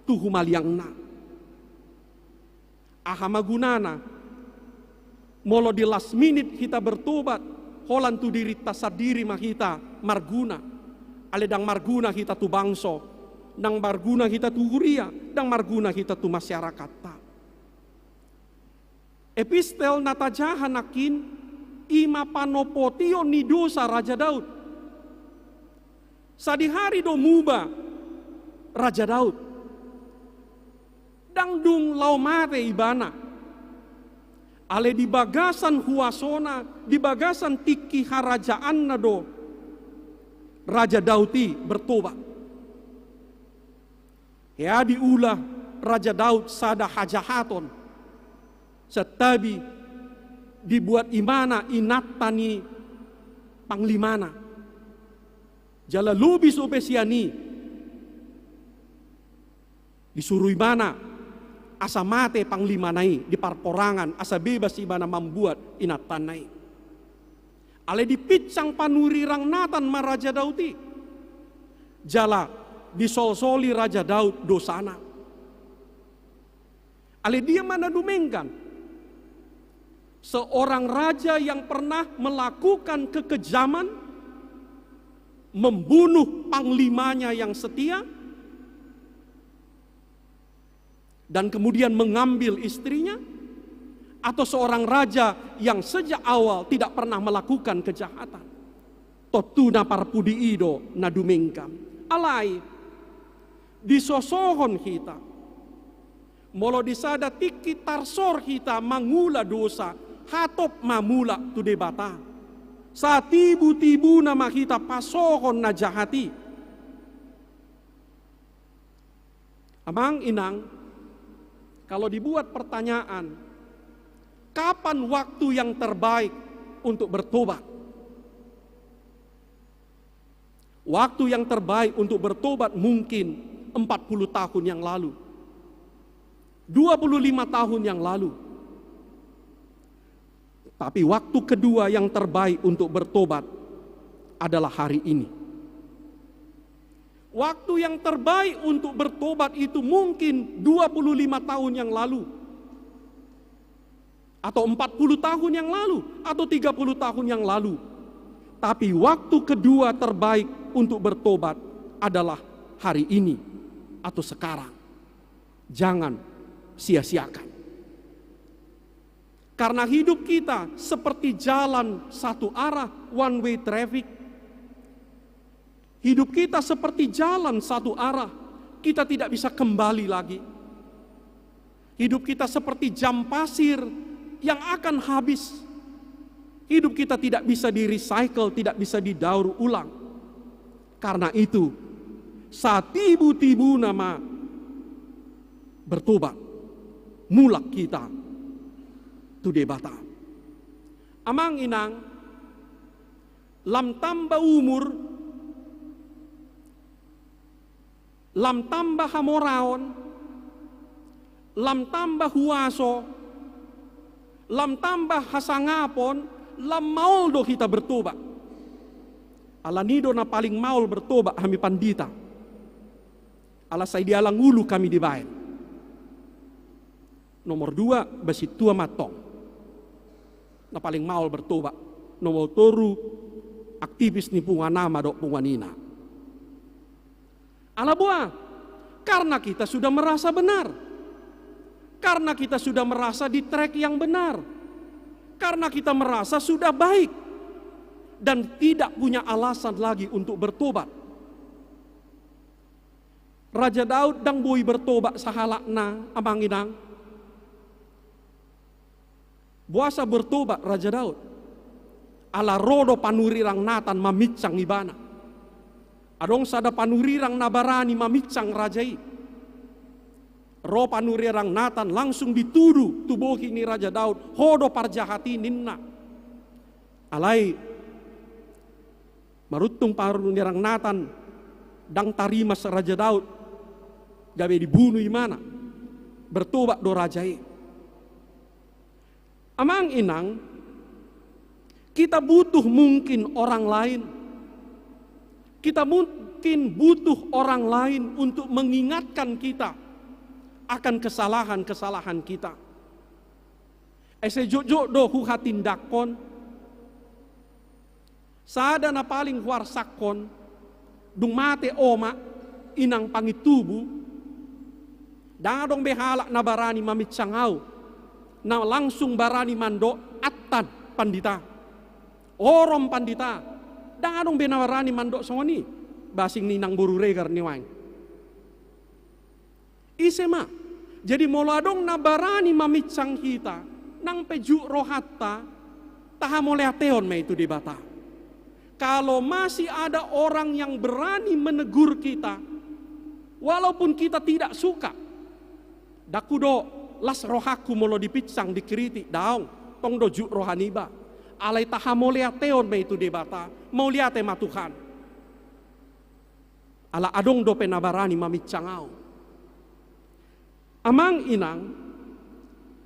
tu humaliangna. Aha ma gunana molo di last minute hita bertobat, holan tu dirinta sandiri ma hita marguna, alai ndang marguna hita tu bangso, ndang marguna hita tu huria, ndang marguna hita tu masyarakatta. Epistel na tajaha nangkin, ima panopotion ni dosa Raja Daud. Sadihari do muba Raja Daud. Ndang dung laho mate ibana. Alai di bagasan huasona, di bagasan tingki harajaanna do Raja Daud i bertobat. Hea diula Raja Daud sada hajahaton, santabi dibuat ibana inanta ni panglimana. Jala lobi dope sian i, disuru ibana asa mate panglimana i di parporangan, asa bebas ibana mambuat inantanna i. Alai dipinsang panurirang Natan ma Raja Daud i. Jala disolsoli Raja Daud dosana. Alai dia ma na dumenggan? Seorang raja yang pernah melakukan kekejaman, membunuh panglimanya yang setia, dan kemudian mengambil istrinya, atau seorang raja yang sejak awal tidak pernah melakukan kejahatan? Tontu na parpudi i do na dumenggan. Alai, disosohon hita. Molo di sada tingki tarsor hita mangula dosa, hatop ma mulak tu Debata. Satibu-tibuna ma hita pasohon na jahat i. Amang inang, kalau dibuat pertanyaan, kapan waktu yang terbaik untuk bertobat? Waktu yang terbaik untuk bertobat mungkin empat puluh tahun yang lalu, dua puluh lima tahun yang lalu. Tapi waktu kedua yang terbaik untuk bertobat adalah hari ini. Waktu yang terbaik untuk bertobat itu mungkin dua puluh lima tahun yang lalu, atau empat puluh tahun yang lalu, atau tiga puluh tahun yang lalu. Tapi waktu kedua terbaik untuk bertobat adalah hari ini atau sekarang. Jangan sia-siakan. Karena hidup kita seperti jalan satu arah, one way traffic. Hidup kita seperti jalan satu arah. Kita tidak bisa kembali lagi. Hidup kita seperti jam pasir yang akan habis. Hidup kita tidak bisa di-recycle, tidak bisa didaur ulang. Karena itu, satibu-tibuna ma bertobat, mulak hita tu Debata. Amang inang, lam tamba umur, lam tamba hamoraon, lam tamba huaso, lam tamba hasangapon, lam maol do hita bertobat. Alani do na paling maol bertobat hami pandita. Ala sai dialang ulu hami dibaen. Nomor dua, basintua ma antong. Na paling maol bertobat. Nomor tolu, aktivis ni punguan ama dohot punguan ina. Ala boha? Karena kita sudah merasa benar. Karena kita sudah merasa di track yang benar. Karena kita merasa sudah baik. Dan tidak punya alasan lagi untuk bertobat. Raja Daud ndang boi bertobat sahalakna, amang inang. Boasa bertobat Raja Daud? Ala ro do panurirang Natan maminsang ibana. Adong sada panurirang na barani maminsang raja i. Ro panurirang Natan, langsung dituduh tu bohi ni Raja Daud, ho do parjahat i, ninna. Alai maruntung panurirang Natan ndang tarima Raja Daud, gabe dibunu ibana. Bertobat do raja i. Amang inang, kita butuh mungkin orang lain. Kita mungkin butuh orang lain untuk mengingatkan kita akan kesalahan-kesalahan kita. Ese jotjot do huhatindangkon. Sada na paling huarsangkon, dung mate omak, inang pangintubu, ndang adong be halak na barani maminsang au, na langsung barani mandok, "Attan, Pandita. Orom, Pandita." Ndang adong be na barani mandok songon i. Basing ni inang boru Regar nuaeng. Ise ma? Jadi molo adong na barani maminsang hita, nang pe jut rohanta, tahamauliateon ma i tu Debata. Kalau masih ada orang yang berani menegur kita, walaupun kita tidak suka, ndang hudok las rohangku molo dipinsang, dikritik, daong, tong do jut roha niba. Alai tahamauliateon ma i tu Debata, mauliate ma Tuhan. Ala adong dope na barani maminsang au. Amang inang,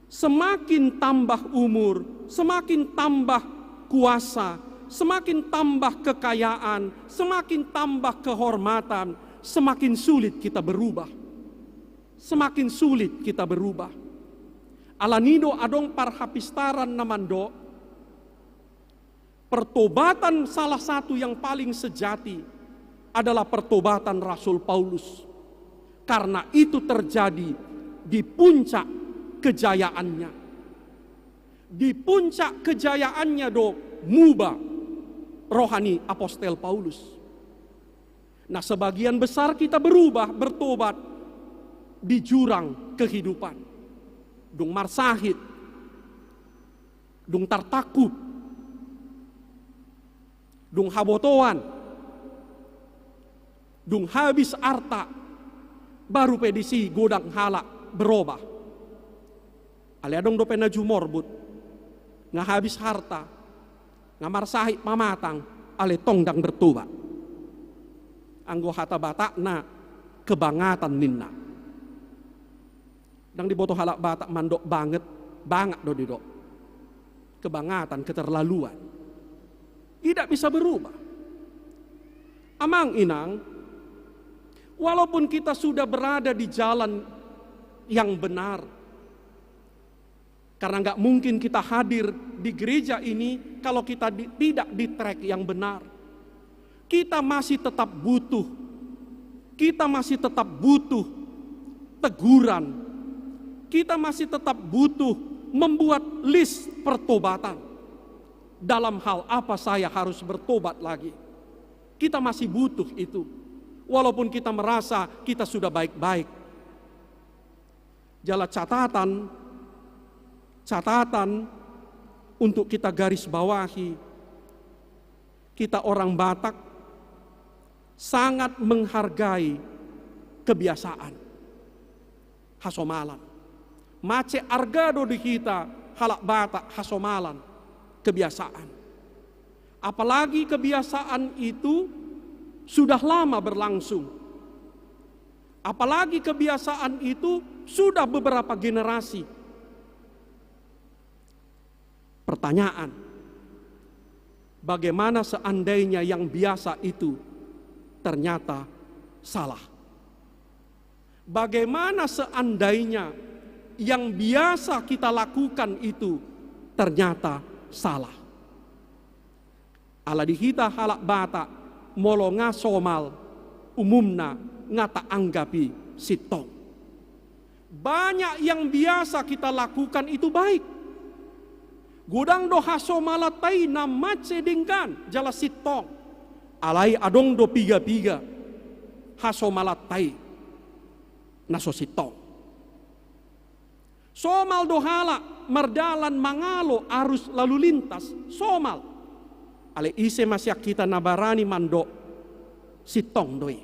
semakin tambah umur, semakin tambah kuasa, semakin tambah kekayaan, semakin tambah kehormatan, semakin sulit kita berubah. Semakin sulit kita berubah. Alani do adong parhapistaran na mandok, pertobatan salah satu yang paling sejati adalah pertobatan Rasul Paulus. Karena itu terjadi di puncak kejayaannya. Di puncak kejayaannya do muba roha ni Apostel Paulus. Nah, sebagian besar kita berubah, bertobat di jurang kehidupan. Dung marsahit, dung tartangkup, dung habotoan, dung habis arta, baru pe disi godang halak berubah. Alai adong dope na jumorbut, nga habis harta, nga marsahit mamatang, alai tong ndang bertobat. Anggo hata Batakna, kebangatan ninna. Ndang diboto halak Batak mandok banget, bangat do didok. Kebangatan, keterlaluan. Tidak bisa berubah. Amang inang, walaupun kita sudah berada di jalan yang benar, karena nggak mungkin kita hadir di gereja ini kalau kita di- tidak di track yang benar. Kita masih tetap butuh, kita masih tetap butuh teguran, kita masih tetap butuh membuat list pertobatan. Dalam hal apa saya harus bertobat lagi? Kita masih butuh itu, walaupun kita merasa kita sudah baik-baik. Jala catatan, catatan untuk kita garis bawahi, kita orang Batak sangat menghargai kebiasaan, hasomalan. Mansai arga do di hita halak Batak hasomalan, kebiasaan. Apalagi kebiasaan itu sudah lama berlangsung. Apalagi kebiasaan itu sudah beberapa generasi. Pertanyaan, bagaimana seandainya yang biasa itu ternyata salah? Bagaimana seandainya yang biasa kita lakukan itu ternyata salah? Ala di hita halak Batak, molo nga somal, umumna nga taanggap i sintong. Banyak yang biasa kita lakukan itu baik. Godang do hasomalanta i na mansai denggan jala sintong. Alai adong do piga-piga hasomalanta i na so sintong. Somal do halak mardalan mangalo arus lalu lintas, somal. Alai ise ma sian hita na barani mandok sintong do i?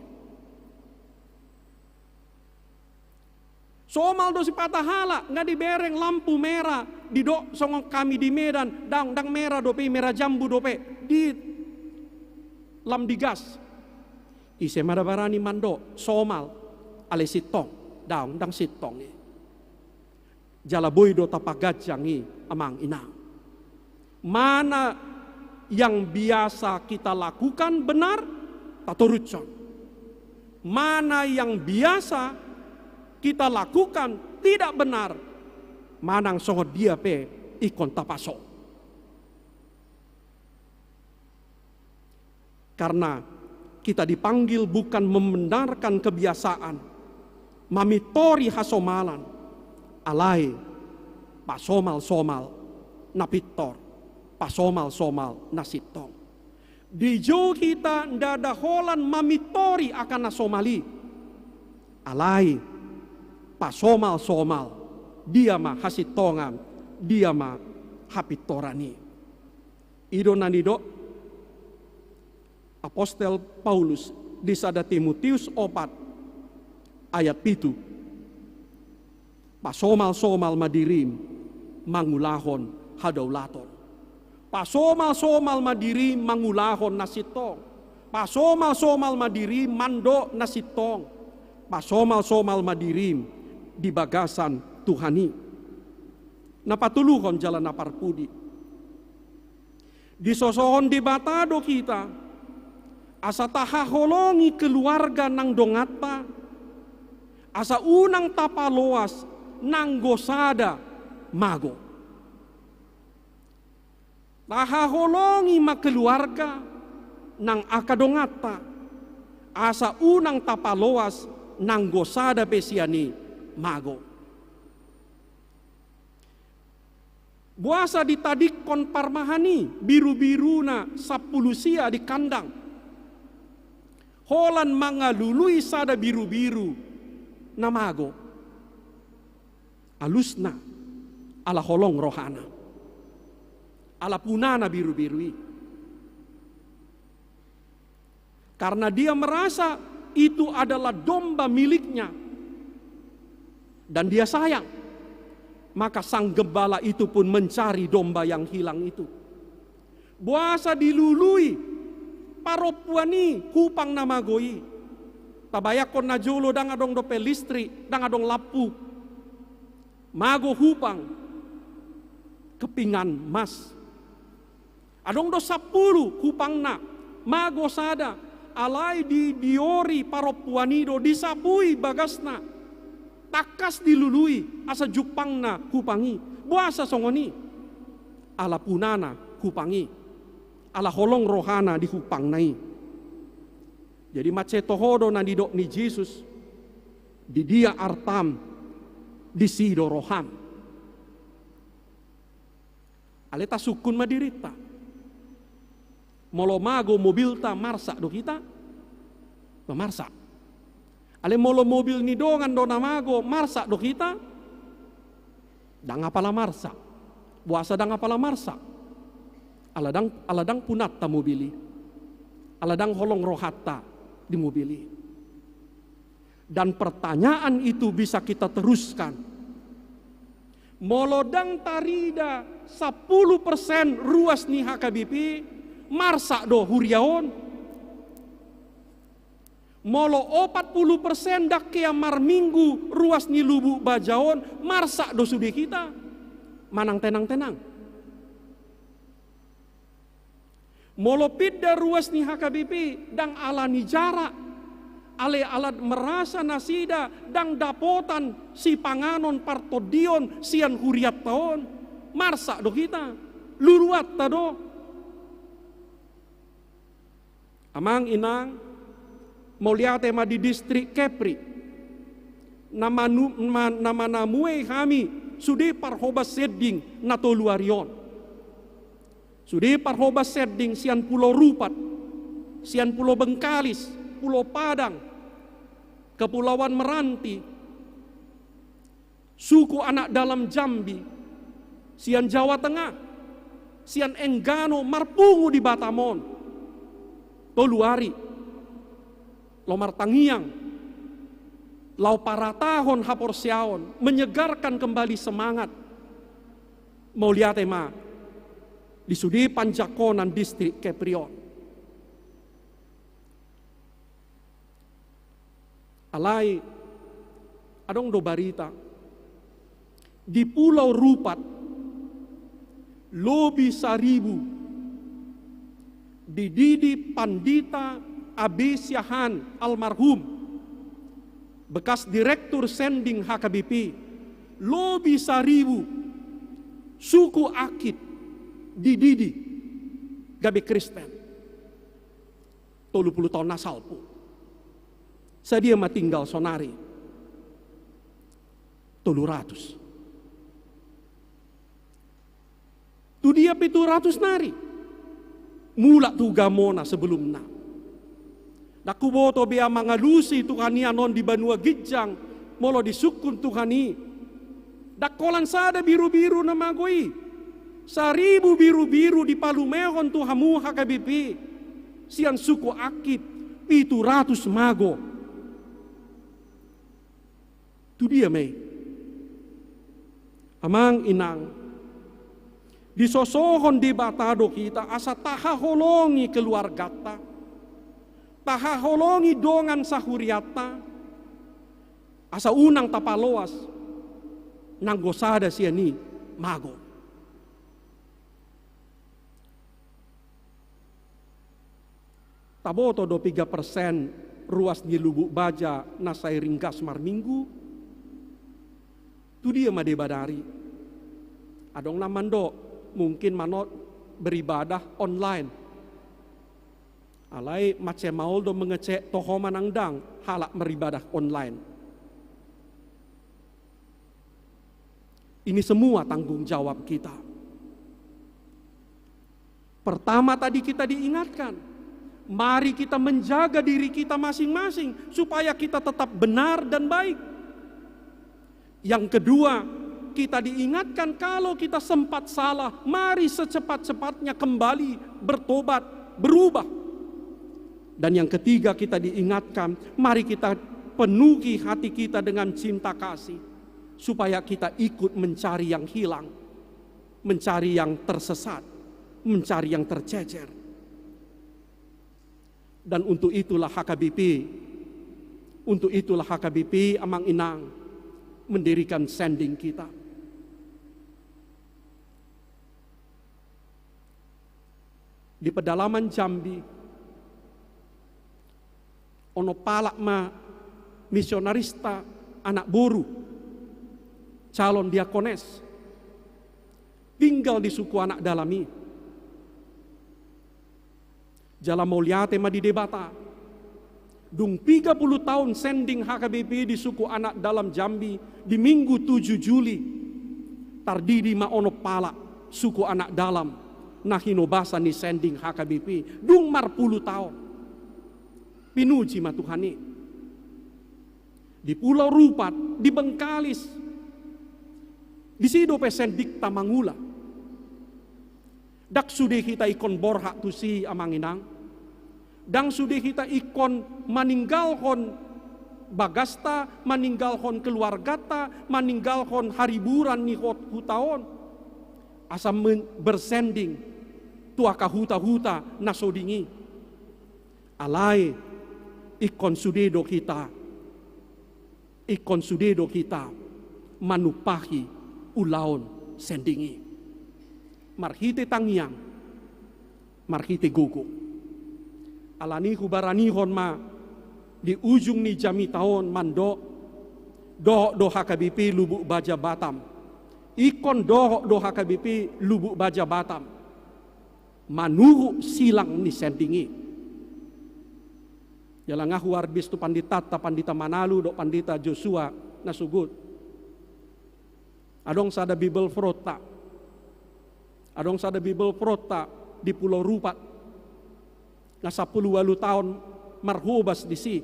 Somal do sipata halak, nga dibereng lampu merah, didok songon hami di Medan, ndang, ndang merah dope i, merah jambu dope, di lam di gas. Ise ma na barani mandok somal, alai sintong? Ndang, ndang sintong i. Jala boi do tapaganjang i, amang inang. Mana yang biasa kita lakukan benar, tatorushon. Mana yang biasa kita lakukan tidak benar, manang songon dia pe ingkon tapaso. Karena kita dipanggil bukan membenarkan kebiasaan, mamintori hasomalan, alai pasomal-somal na pintor, pasomal-somal na sintong. Dijou hita ndada holan mamintori angka na somal i, alai pasomal-somal, dia ma hasintongan, dia ma hapintoran i. I do na nidok Apostel Paulus di sada Timoteus opat ayat pitu. Pasomal-somal ma dirim mangulahon hadaulaton. Pasomal-somal ma dirim mangulahon na sintong. Pasomal-somal ma dirim mandok na sintong. Pasomal-somal ma dirim di bagasan Tuhan i. Na patoluhon jala na parpudi, disosohon Debata do hita asa tahaholongi keluarga nang donganta, asa unang tapaloas nanggo sada mago. Tahaholongi ma keluarga nang angka donganta, asa unang tapaloas nanggo sada pe sian i mago. Boasa ditadingkon parmahan i birubiruna sampulu sia di kandang, holan mangalului sada birubiru na mago? Alusna, ala holong rohana, ala punana birubiru i. Karena dia merasa itu adalah domba miliknya, dan dia sayang, maka sang gembala itu pun mencari domba yang hilang itu. Boasa dilului parompuan i hupang na mago i? Tabayangkon, na jolo ndang adong dope listrik, ndang adong lampu. Mago hupang, kepingan mas. Adong do sampulu hupangna, mago sada, alai didiori parompuan i do, disapui bagasna. Tangkas dilului asa jumpangna hupang i. Boasa songon i? Ala punana hupang i, ala holong rohana di hupangna i. Jadi mansai toho do na nidok ni Jesus, di dia artam, disi do roham. Alai tasungkun ma dirinta. Molo mago mobilta, marsak do hita? Nda marsak. Alai molo mobil ni dongan do na mago, marsak do hita? Ndang apala marsak. Boasa ndang apala marsak? Ala ndang, ala ndang punanta mobil i. Ala ndang holong rohanta di mobil i. Dan pertanyaan itu bisa kita teruskan. Molo ndang tarida sampulu persen ruas ni H K B P, marsak do huria on? Molo opat pulu persen ndang hea marminggu ruas ni lubuk baja on, marsak do sude hita manang tenang-tenang? Molo pinda ruas ni H K B P ndang ala ni jarak, alai ala merasa nasida ndang dapotan sipanganon partondion sian hurianta on, marsak do hita? Luluanta do. Amang inang, mauliate ma di distrik Kepri, na manu-, ma-, na manamuhai hami sude parhobas sending na tolu ari on. Sude parhobas sending sian Pulau Rupat, sian Pulau Bengkalis, Pulau Padang, Kepulauan Meranti, suku Anak Dalam Jambi, sian Jawa Tengah, sian Enggano marpungu di Batam on. Tolu ari laho martangiang, laho paratahon haporseaon, menyegarkan kembali semangat. Mauliate ma di sude panjangkonan distrik Kepri on. Alai adong do barita, di Pulau Rupat lobi saribu dididi Pandita A B Siahaan almarhum, bekas direktur sending H K B P, lobi saribu suku Akit dididi gabe Kristen. Tolu pulu taon na salpu. Sadia ma tinggal sonari? Tolu ratus. Tu dia pitu ratus nari? Mulak tu gamona sebelumna. Ndang huboto be ia mangalusi Tuhan i annon di banua ginjang, molo disungkun Tuhan i. Ndang holan sada birubiru na mago i. Saribu birubiru dipalumehon tu hamu H K B P sian suku Akit, pitu ratus mago. Tu dia ma i? Amang inang, disosohon Debata do hita asa tahaholongi keluarganta, tahaholongi dongan sahurianta, Asa unang tapaloas nanggo sada sian i mago. Taboto do piga persen ruas ni lubuk baja na sai ringgas marminggu? Tu dia ma deba dari? Adong na mandok, mungkin manat beribadah online. Alai mansai maol do mengecek toho manang ndang halak beribadah online. Ini semua tanggung jawab kita. Pertama tadi kita diingatkan, mari kita menjaga diri kita masing-masing supaya kita tetap benar dan baik. Yang kedua, kita diingatkan kalau kita sempat salah, mari secepat-cepatnya kembali bertobat, berubah. Dan yang ketiga, kita diingatkan, mari kita penuhi hati kita dengan cinta kasih, supaya kita ikut mencari yang hilang, mencari yang tersesat, mencari yang tercecer. Dan untuk itulah H K B P, untuk itulah H K B P, Amang Inang, mendirikan sending kita. Di pedalaman Jambi, onom halak ma misionarista, anak boru, calon diakones, tinggal di suku anak dalam i. Jala mauliate ma di Debata. Dung piga pulu taon sending H K B P di suku anak dalam Jambi, di Minggu tujuh Juli, tardidi ma onom halak suku anak dalam na hinobasan ni sending H K B P dung marpulu taon. Pinuji ma Tuhan i. Di Pulau Rupat, di Bengkalis, disi dope sendingta mangula. Ndang sude hita ingkon borhat tusi, Amang Inang. Ndang sude hita ingkon maninggalhon bagasta, maninggalhon keluargata, maninggalhon hariburan ni hot-, huta on, asa men-, bersending tu angka huta-huta na so dingin. Alai ingkon sude do hita, ingkon sude do hita manumpahi ulaon sending i. Marhite tangiang, marhite gogo. Alani hubaranihon ma di ujung ni jamita on mandok, dohot do H K B P Lubuk Baja Batam. Ingkon dohot do H K B P Lubuk Baja Batam manuhuk silang ni sending i. Jala nga huarbis tu panditanta, Pandita Manalu dohot Pandita Joshua na sugut. Adong sada Bible frontta. Adong sada Bible frontta di Pulau Rupat. Nga sampulu ualu taon marhobas disi.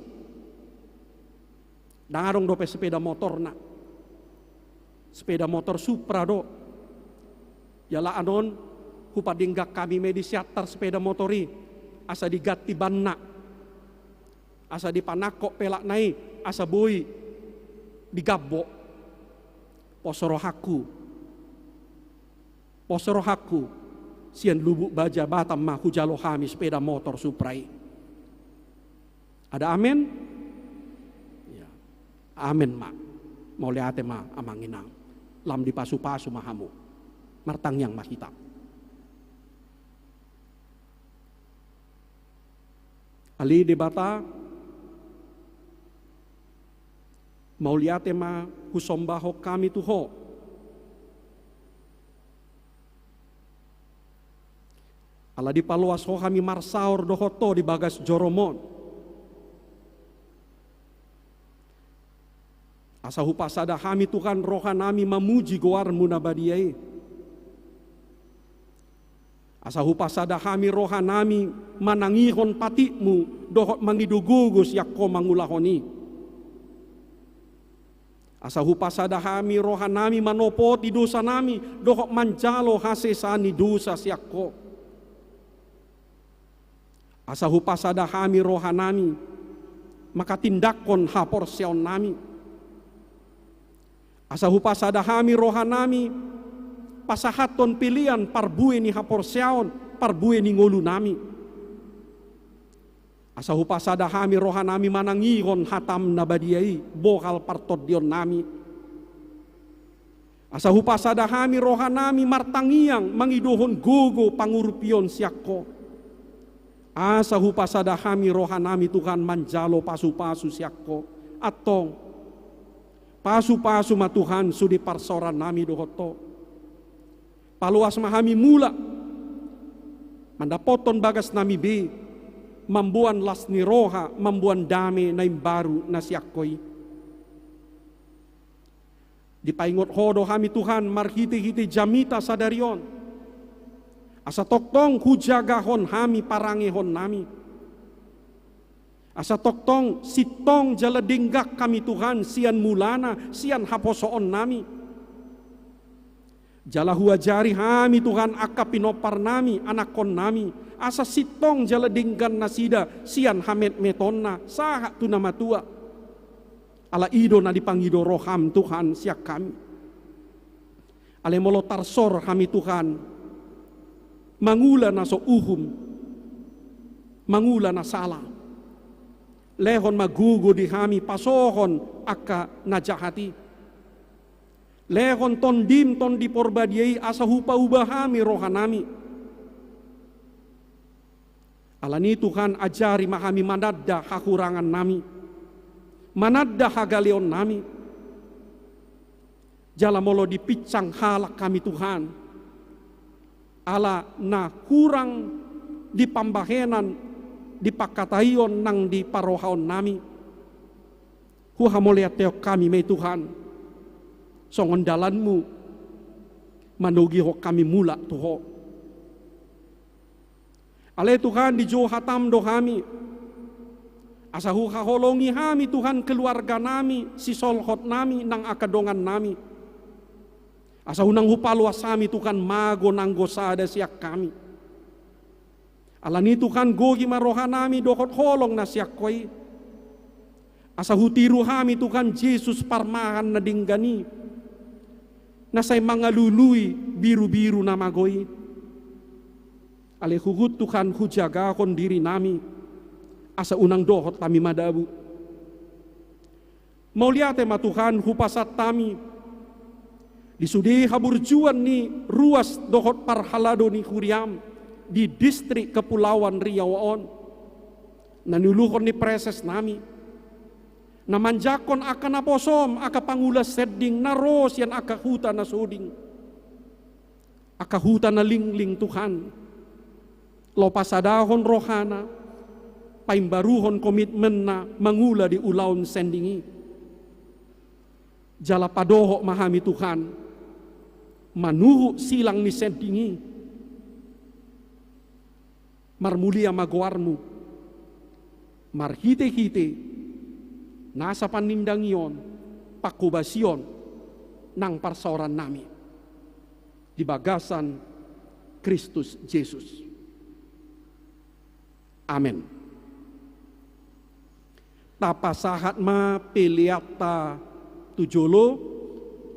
Ndang adong dope sepeda motorna. Sepeda motor Supra do. Jala anon hupadenggan hami ma i di siantar sepeda motor i. Asa diganti banna. Asa dipanangkok pelakna i. Asa boi digambok. Pos rohangku. Pos rohangku. Sian Lubuk Baja Batam ma hujalo hami sepeda motor Supra i. Ada amen? Ya. Amen ma. Mauliate ma, Amang Inang. Lam dipasu-pasu ma hamu. Martangiang ma hita. Ale Debata, mauliate ma husombahon hami tu Ho. Ala dipaloas Ho hami marsaor dohot Ho di bagas jorom on. Asa hupasada hami, Tuhan, roha nami mamuji goar-Mu na badia i. Asa hupasada hami roha nami manangihon patik-Mu dohot mangido gogo sian Ho mangulahon i. Asa hupasada hami roha nami manopoti dosa nami dohot manjalo hasesaan ni dosa sian Ho. Asa hupasada hami roha nami manghatindanghon haporseaon nami. Asa hupasada hami roha nami pasahathon pelean parbue ni haporseaon, parbue ni ngolu nami. Asa hupasada hami rohanami manangihon hatam na badia i, bohal partondionnami. Asa hupasada hami rohanami martangiang mangidohon gogo pangurupion sian Ho. Asa hupasada hami rohanami Tuhan manjalo pasupasu sian Ho. Antong, pasupasu ma Tuhan sude parsaorannami dohot Ho. Paloas ma hami mulak mandapothon bagasnami be, mamboan las ni roha, mamboan dame na imbaru na sian Ho i. Dipaingot Ho do hami Tuhan marhitehite jamita sadari on. Asa tongtong hujagahon hami parangehonnami. Asa tongtong sintong jala denggan hami Tuhan sian mulana, sian haposoonnami. Jala huajari hami Tuhan angka pinomparnami, anakkonnami, asa sintong jala denggan nasida sian hametmetonna sahat tu na matua. Ala i do na dipangido roham Tuhan sian hami. Alai molo tarsor hami Tuhan, mangula na so uhum, mangula na sala, lehon ma gogo di hami pasohon angka na jahat i. Lehon Tondim, Tondi Porbadia i, asa hupauba hami rohanami. Alani Tuhan, ajari ma hami mananda hahurangannami, mananda hagaleonnami. Jala molo dipinsang halak hami Tuhan, ala na hurang di pambahenan, di pangkataion nang di parrohaonnami, huhamauliateon hami ma i Tuhan, songon dalanmu manogihon hami mulak tu Ho. Ale Tuhan, dijou hatam do hami, asa huhaholongi hami Tuhan keluarganami, sisolhotnami nang angka dongannami. Asa unang hupaloas hami Tuhan mago nanggo sada sian hami. Alani Tuhan, gohi ma rohanami dohot holong na sian Ho i. Asa hutiru hami Tuhan Jesus parmahan na denggan i, na sai mangalului birubiru na mago i. Ale huhut Tuhan hujagahon dirinami, asa unang dohot hami madabu. Mauliate ma Tuhan hupasahat hami di sude haburjuon ni ruas dohot parhalado ni huriam di distrik Kepulauan Riau on, na niuluhon ni presesnami, na manjangkon angka naposom, angka pangula sending na ro sian angka huta na soding, angka huta na lingling Tuhan. Laho pasadahon rohana, paimbaruhon komitmenna mangula di ulaon sending i. Jala padohot ma hami Tuhan, manuhuk silang ni sending i. Marmulia ma goarmu marhitehite nasa panindangion, pangkobasion nang parsaorannami di bagasan Kristus Jesus. Amen. Tapasahat ma peleanta tu jolo,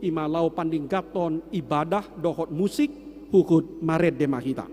i ma laho pandinggathon ibadah dohot musik, huhut marende ma hita.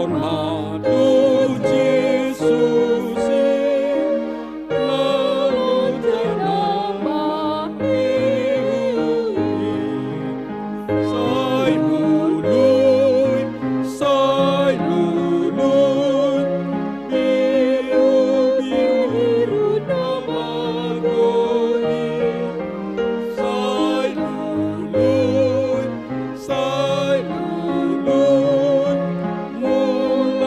Ma tu Jesus i, lalu tena ma i ui. Sai lului, sai lului, biu, biu, biu, na magoli. Sai lului, sai lului, mula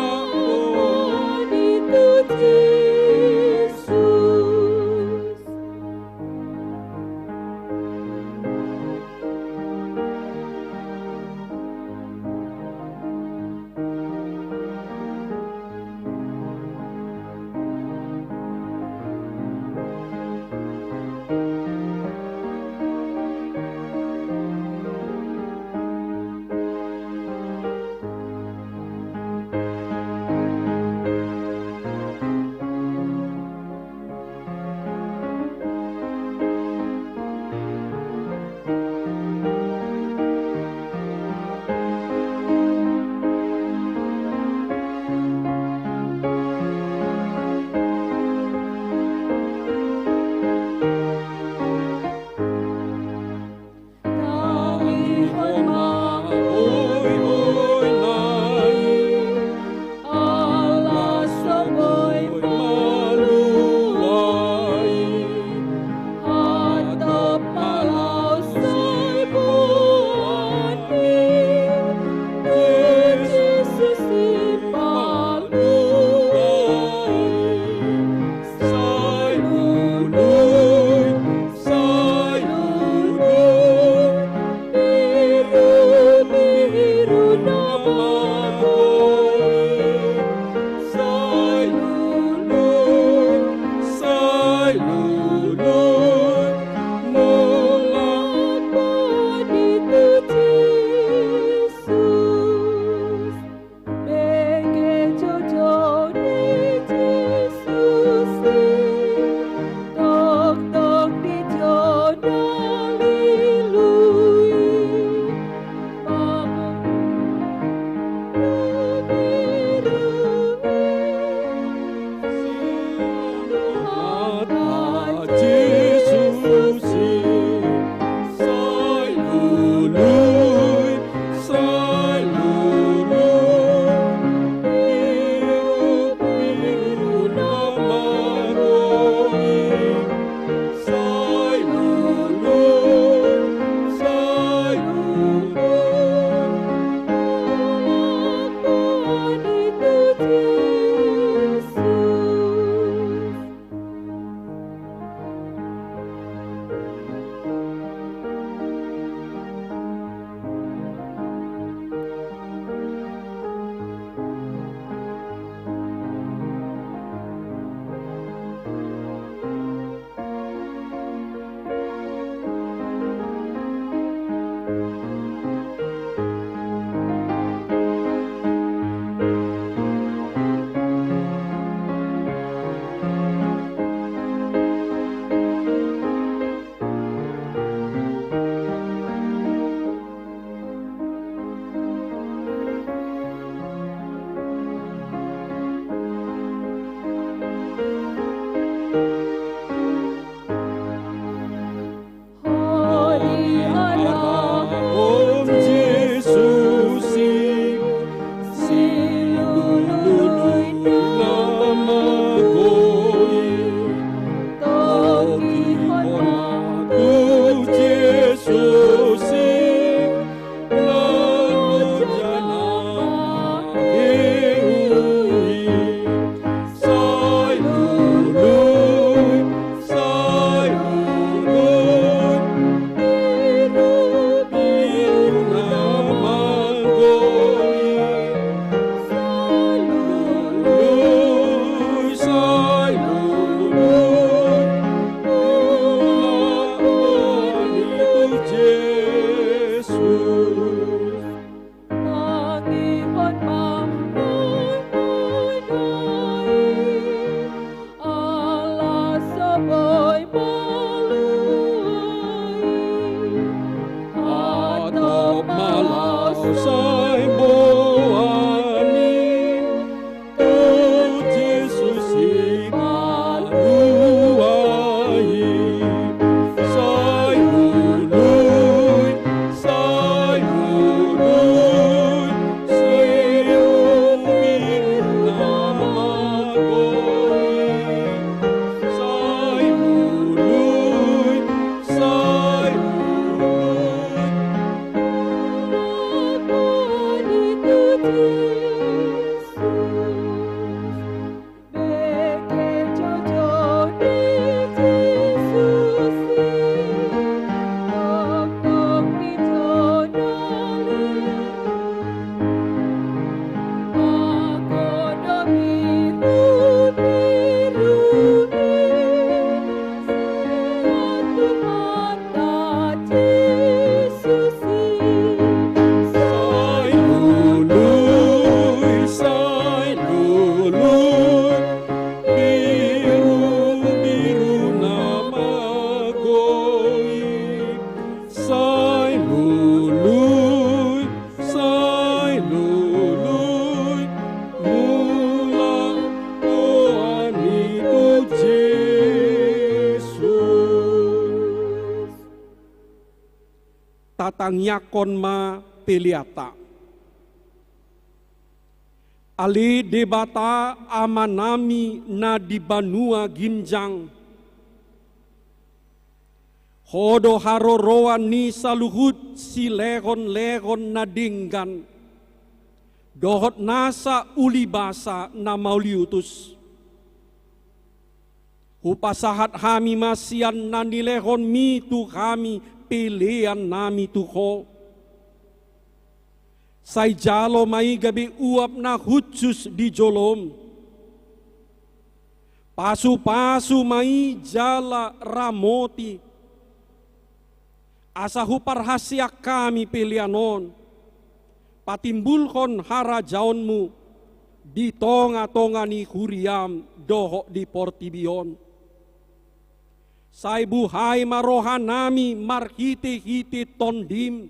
Tangiangkon ma peleanta. Ale Debata Amanami na di banua ginjang, Ho do haroroan ni saluhut silehonlehon na denggan dohot nasa ulibasa na mauliutus. Hupasahat hami ma sian na nilehonmi tu hami peleannami tu Ho. Sai jalo ma i gabe uap na hushus di jolom. Pasupasu ma i jala ramoti, asa huparhaseang hami pelean on patimbulhon harajaonmu di tongatonga ni huriam dohot di portibi on. Sai buhai ma rohanami marhitehite Tondim,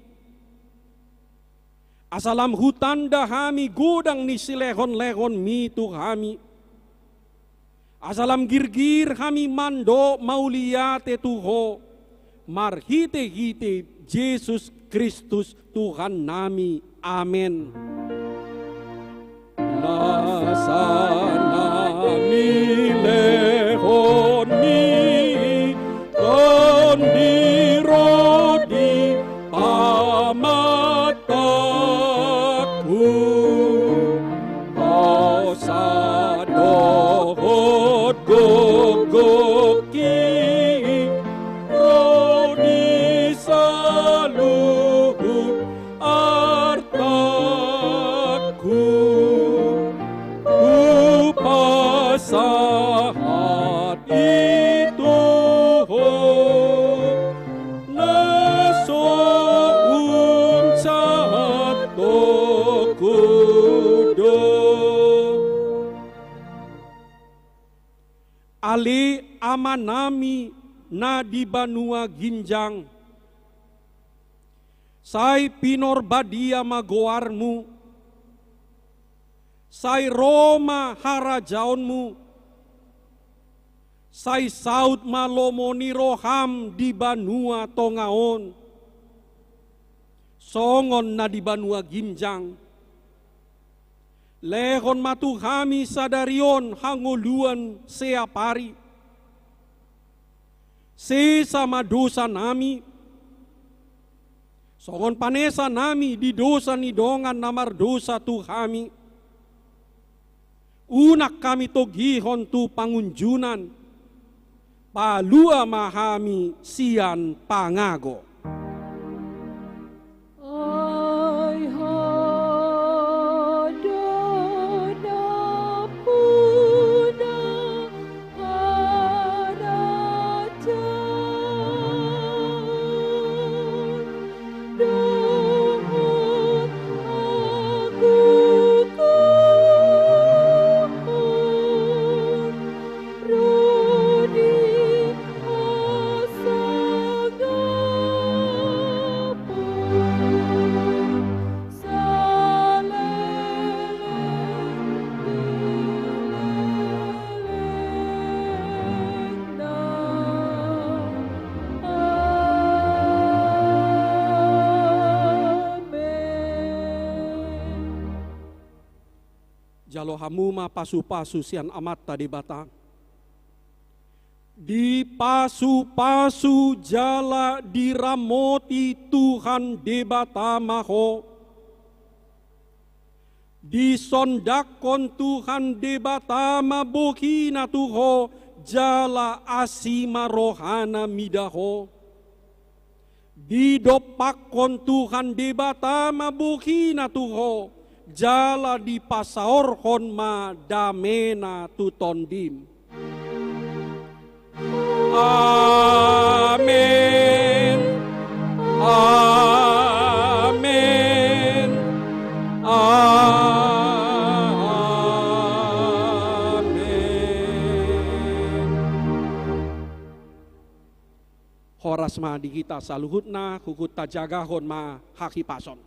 asa lam hutanda hami godang ni silehonlehonmi tu hami, asa lam girgir hami mandok mauliate tu Ho, marhitehite Jesus Kristus Tuhannami. Amen. Nasa na nilehonmi Tondi ro di pamatangku, hosa dohot gokgokki ro di saluhut artangku, hupasahat i tu Ho, na so umsahatoku do. Ale Amanami na di banua ginjang, sai pinorbadia ma goarmu, sai ro ma harajaonmu, sai saut ma lomo ni roham di banua tonga on, songon na di banua ginjang. Lehon ma tu hami sadari on hangoluan seapari. Sesa ma dosanami, songon panesanami di dosa ni dongan na mardosa tu hami. Unang hami togihon tu pangunjunan, palua ma hami sian pangago. Ai Ho do nampuna harajaon dohot hagogoon ro di hasangapon saleleng ni lelengna. Amen. Jalo hamu ma pasupasu sian Amanta Debata. Dipasupasu jala diramoti Tuhan Debata ma ho. Disondangkon Tuhan Debata ma bohina tu ho, jala asi ma rohana mida ho. Didompakkon Tuhan Debata ma bohina tu ho, jala dipasaorhon ma damena tu tondim. Amen. Amen. Amen. Horas ma di hita saluhutna, huhut tajagahon ma hahipason.